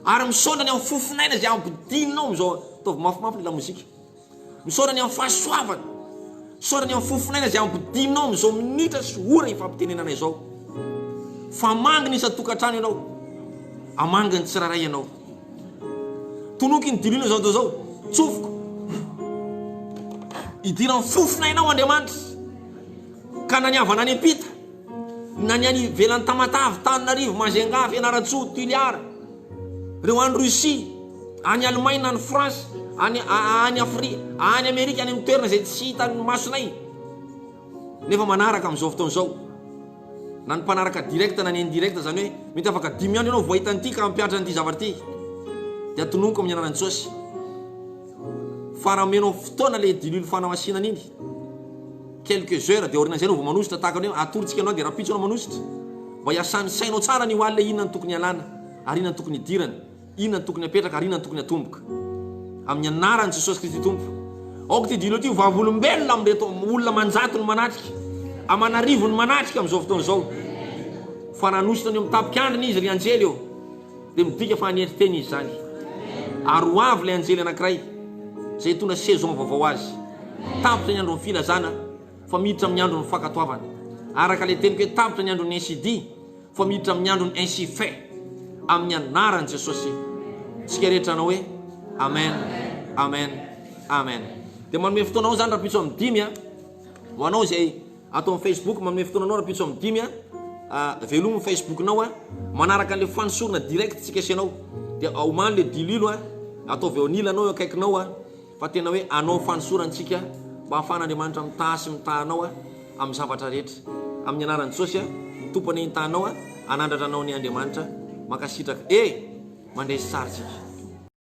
Ary misaotra ny amin'ny fofonaina izay ampidininao amin'izao. Ataovy mafimafy ilay lamozika. Misaotra ny amin'ny fahasoavana. Misaotra ny amin'ny fofonaina izay ampidininao amin'izao minitra sy ora ifampitenenana izao. Fa hamangy ny isan-tokantrano ianao. Hamangy ny tsirairay ianao. Tonoky ny dililo izao izao. Tsofiko. Idiran'ny fofonainao Andriamanitra. Ka na ny havana any am-pita. Na ny any ivelan'i Tamatave, Tananarivo, Majunga, Fianarantsoa, Tuliara, ireo any Russie, any Allemagne, any France, any any Afri, any Amerika, any amin'ny toerana izay tsy hitan'ny masonay, nefa manaraka amin'izao fotoana izao. Na ny mpanaraka direct na ny indirect, izany hoe mety afaka dimy andro ianao vao hahita an'ity ka hampihatra an'ity zavatra ity. Dia tononiko amin'ny anaran'i Jesosy. Fa raha omenao fotoana ilay diloilo fanamasinana iny, quelques heures dia aorian'izay anao vao manosotra tahaka ny hoe atorontsika anao dia rahampitso anao manosotra mba hiasan'ny sainao tsara anio alina inona no tokony hialana ary inona no tokony hidirana, inona no tokony hapetraka ary inona no tokony hatomboka. Amin'ny anaran'i Jesosy Kristy Tompo. Aoka ity diloilo ity ho vavolombelona amin'ireto olona aman-jatony manatrika, aman'arivony manatrika amin'izao fotoana izao fa nanosotra an'io amin'ny tapik'andriny izy ry anjely ô. Dia midika fa hanetry tena izy izany. Ary ho avy ilay anjely anankiray izay hitondra saison vaovao azy. Tapitra ny andron'ny filazana fa miditra amin'ny andron'ny fankatoavana. Araka ilay teniko hoe tapitra ny andron'ny ainsi dit fa miditra amin'ny andron'ny ainsi fait. Amin'ny anaran'i Jesosy. Tsika rehetra hanao hoe Amen, Amen, Amen. Dia manome fotoana anao izany rahampitso amin'ny dimy a. Ho anao izay Ato amin'ny Facebook, manome fotoana anao rahampitso amin'ny dimy a, velomy ny Facebook-nao a, manaraka an'ilay fanosorana direct tsika sy ianao, dia omano ilay dililo a, ataovy eo anilanao, eo akaikinao a, fa tena hoe anao fanosorana tsika mba hahafahan'Andriamanitra mitaha sy mitaha anao a, amin'ny zavatra rehetra. Amin'ny anaran'i Jesosy a, ny Tompo anie hitaha anao a, hanandratra anao anie Andriamanitra. Mankasitraka e! Mandresy tsara tsika.